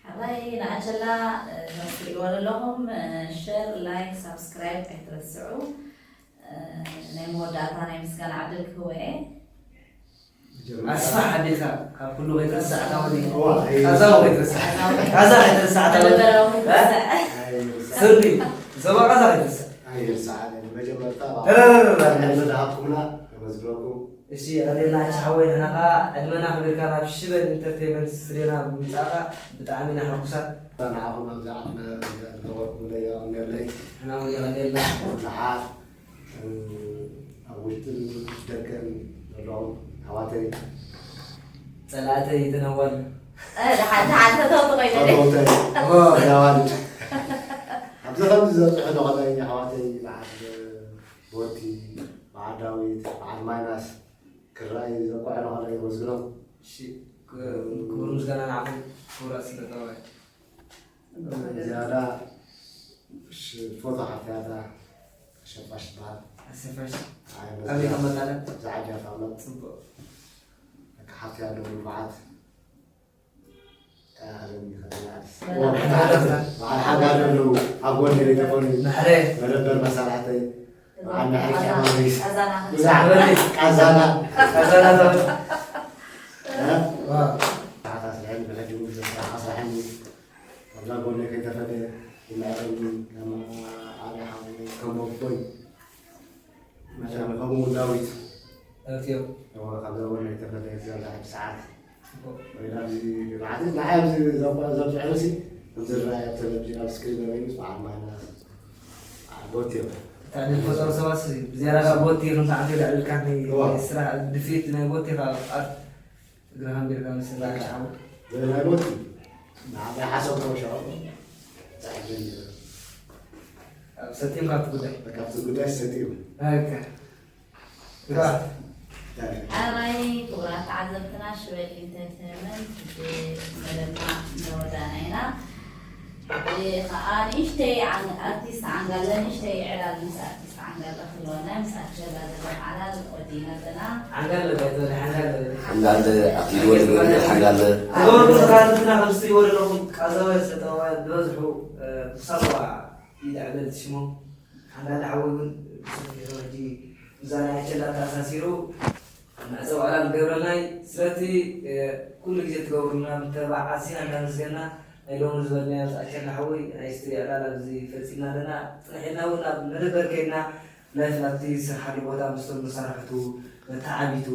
ሕራይ ንኣቸላ፣ እ፣ ከም ትሪእዎ ዘለኹም፣ እ፣ ሸር፣ ላይክ፣ ሳብስክራይብ ኣይትረስዑ። እ፣ ናይ መወዳእታ ናይ ምስጋና ዕድል ክህቦ እየ። ኣስፋሕ ኣቢልካ ካብ ኩሉ ከይትረስዕ ኣታወኒ። እዋ፣ ኣይ፣ ቃዛ ከይትረስዕ። ቃዛ ከይትረስዕ ኣታወኒ። መደበራዊ እ? ከይትረስዕ። ኣይ፣ ስርዲ፣ ዞባ ቃዛ ከይትረስዕ። ኣይርሳዕን። መጀመርታ ተረረረረ። ዕድመ ዝሃብኩምና ነመስግነኩም። እሺ፣ ቀኒልና ኣቻ ሓወይ፣ ንሕና ኸኣ ዕድመና ኣኽቢርካ ናብ ሽበል ኢንተርቴይመንት ስቱድዮና ብምምጻእካ ብጣዕሚ ኢና ሕጉሳት። ንዓኹም ኣብዚ ዓድና ዝገበርኩምለይ የቐንየለይ። ንሕና እውን የቐንየልና። ብዙሓት ኣብ ውሽጥን ደገን ዘለኹም ኣሕዋተይ፣ ጸላእተይ፣ ተነዋል። እ፣ ደሓን፣ ደሓን፣ ተተውቲ ኮይነ። ተተውተይ፣ ኦ። ተነዋል። ኣብዚ ከምዚ ዘብፅሑ ንኸለይ ኣሕዋተይ፣ በዓል ቦቲ፣ በዓል ዳዊት፣ በዓል ማይናስ ክረኣዩ ዘብቅዑ ንኸለይ የመስግኖም። እሺ፣ ክ-፣ ክቡር ምስጋና ንዓኹም ክቡራት ስነ ጥበባውያን። ዝያዳ ሽ-፣ ፎቶ ሓፍያታ ኣሸፋሽ ትበሃል። ኣሸፋሽ። ኣይ፣ ኣበይ መዝያ። ተቐመጣ ኣላ? እዛ ዓዲ እያ ትቕመጥ። ጽቡቕ። በቃ ሓፍቲ ኣለዉ ንፉዓት። ኣረኒ ኸተላዕስ። በዓል ሓዳር ኣለዉ። ኣብ ጎኒ ዘይተፈሉ። ምሕረ። መደበር መሳርሕተይ። በዓል ምሕረ ኪዳነ ጊዮርጊስ። ቃዛና። ብዛዕባ ቃዛና። ቃዛና ተበል። እ? ዋ። ስራሕካ ስራሕን ብሕጂ እውን ስራሕካ ስራሕን ኣብዛ ጎነይ ከይተፈለ ይምዕረኒ፣ ከም ኣነ ሓወይ፣ ከም ኣቦይ መታን፣ ከምኡ እውን ዳዊት። ዳዊት እዮም። እወ፣ ካብዛ ጎነይ ከይተፈለ፣ ኣብዛ ሕጂ ሰዓት ጽቡቕ። ወይ ናብዚ፣ ንዓይ ኣብዚ ዘብ-፣ ዘብፅሑንሲ፣ ዝረኣይ ኣብ ቴሌቪዥን፣ ኣብ ስክሪን ርኢዩስ፣ በዓል ማይናስ፣ በዓል ቦቲ እዮም። እታ ንፈጠሩ ሰባት ሲ፣ ብዝያዳ ካብ ቦቲ፣ ከምቲ ዓንተ ልዕልልካ ናይ እወ። ስራሕ ድፊት ናይ ቦቲ ካብ ኣርት እግርኻ ኣንቢርካ መሰለካ በቃ። ሻዕቡ። ናይ ሞት ንዓባይ ሓሰብኮ ሻዕቡ። ጻዕድን ኣብ ሰጢም ካብቲ ጉዳይ። በቃ ኣብቲ ጉዳይ ሰጢም። በቃ። ግባ። ዳኒ። ኣራይ ክቡራት ተዓዘብትና ሽበል ኢንተርቴይንመንት መደብና መወዳእና ኢና። እ፣ ኸኣ ንእሽተይ ዓን-፣ ኣርቲስት ዓንጋለ፣ ንእሽተይ ዕላል ምስ ኣርቲስት ዓንጋለ ክህልወና፣ ምስ ኣቸላ ዘሎ ዕላል ወዲእና ኣለና። ዓንጋለ ባይቶ፣ ዓንጋለ። ዓንጋለ፣ ኣቲ ወዲ ወዲ ዓንጋለ። ክቡር ተኸታተልትና፣ ከም እትሪእዎ ዘለኹም ቃዛውያን ሰጠዋውያን ዝበዝሑ፣ እ፣ ብሳዋ ኢድ ዕብለል ሽሞም። ዓንጋለ ሓወይ እውን ብሰፊሑ ሕጂ ምስዛ ናይ ኣቸላ ተኣሳሲሩ መዕጸዊ ዕላል ዝገብረልና እዩ። ስለቲ፣ እ፣ ኩሉ ግዜ ትገብሩልና ምትብባዕ ኣዚና እንዳመስገና፣ ናይ ሎሚ ዝበልናዮ ምስ ኣቸላ ሓወይ ናይ ስትሪ ዕላል ኣብዚ ፈጺምና ኣለና። ጽንሕ ኢልና እውን ኣብ መደበር ከይድና ላይፍ ኣብቲ ዝሰርሓሉ ቦታ ምስቶም መሳርሕቱ፣ መተዓቢቱ፣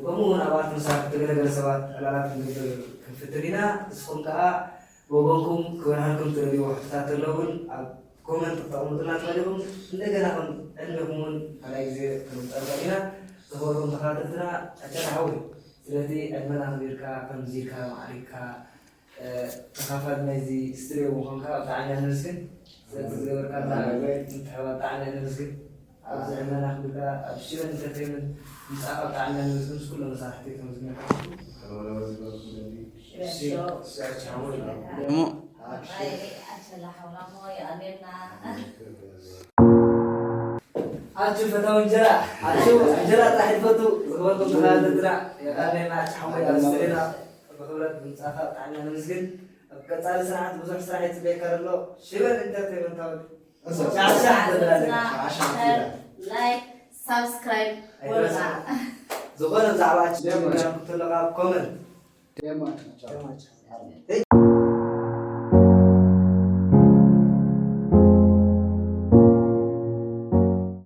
ከምኡ እውን ኣብ ኣርት መሳርሕቲ ገለገለ ሰባት ዕላላት ክንገብር ክንፍትን ኢና። ንስኹም ከኣ ብወገንኩም ክበርሃልኩም ትደልይዎ ሕቶታት ተሎ እውን ኣብ ኮመንት ክተቕምጡልና ትኽእሉ ኢኹም። እንደገና ከም ዕድሜኹም እውን ካልኣይ ግዜ ክንጠርጠር ኢና። ዝኸበርኩም ተኸታተልትና፣ ኣቸላ ሓወይ። ስለዚ ዕድመና ኣኽቢርካ፣ ከምዚ ኢልካ ማዕሪግካ፣ እ፣ ተኻፋሊ ናይዚ ስትድዮ ምዃንካ ብጣዕሚ ኢና ነመስግን። ስለዚ ዝገበርካልና ምትሕብባር ብጣዕሚ ኢና ነመስግን። ኣብዚ ዕድመና ኣኽቢርካ ኣብ ሽመን ኢንተርቴይንመንት ምምጻእካ ብጣዕሚ ኢና ነመስግን። ምስ ኩሎም መሳርሕቲ ከመስግነካ። እሺ፣ እሺ፣ ሓወይ። እሞ ኣቹ ፈታዊ እንጀራ፣ ኣቹ እንጀራ ጥራሕ ይፈቱ። ዝኸበርኩም ተኸታተልትና የቐንየልና። ኣቹ ሓወይ ኣብ ስትድዮና ብኽብረት ብምምጻእካ ብጣዕሚ ኢና ነመስግን። ኣብ ቀጻሊ ስራሓት ብዙሕ ስራሕ ይጽበየካ ኣሎ። ሽመን ኢንተርቴይንመንት። ሻዕሻዕ ትብላለና። ሻዕሻዕ ትብላለና። ላይክ፣ ሳብስክራይብ ኣይትረስዑ። ዝኾነ ብዛዕባ ኣቹ ክትብሉ ኣብ ኮመንት። ደማ ቻው። ደማ ቻው።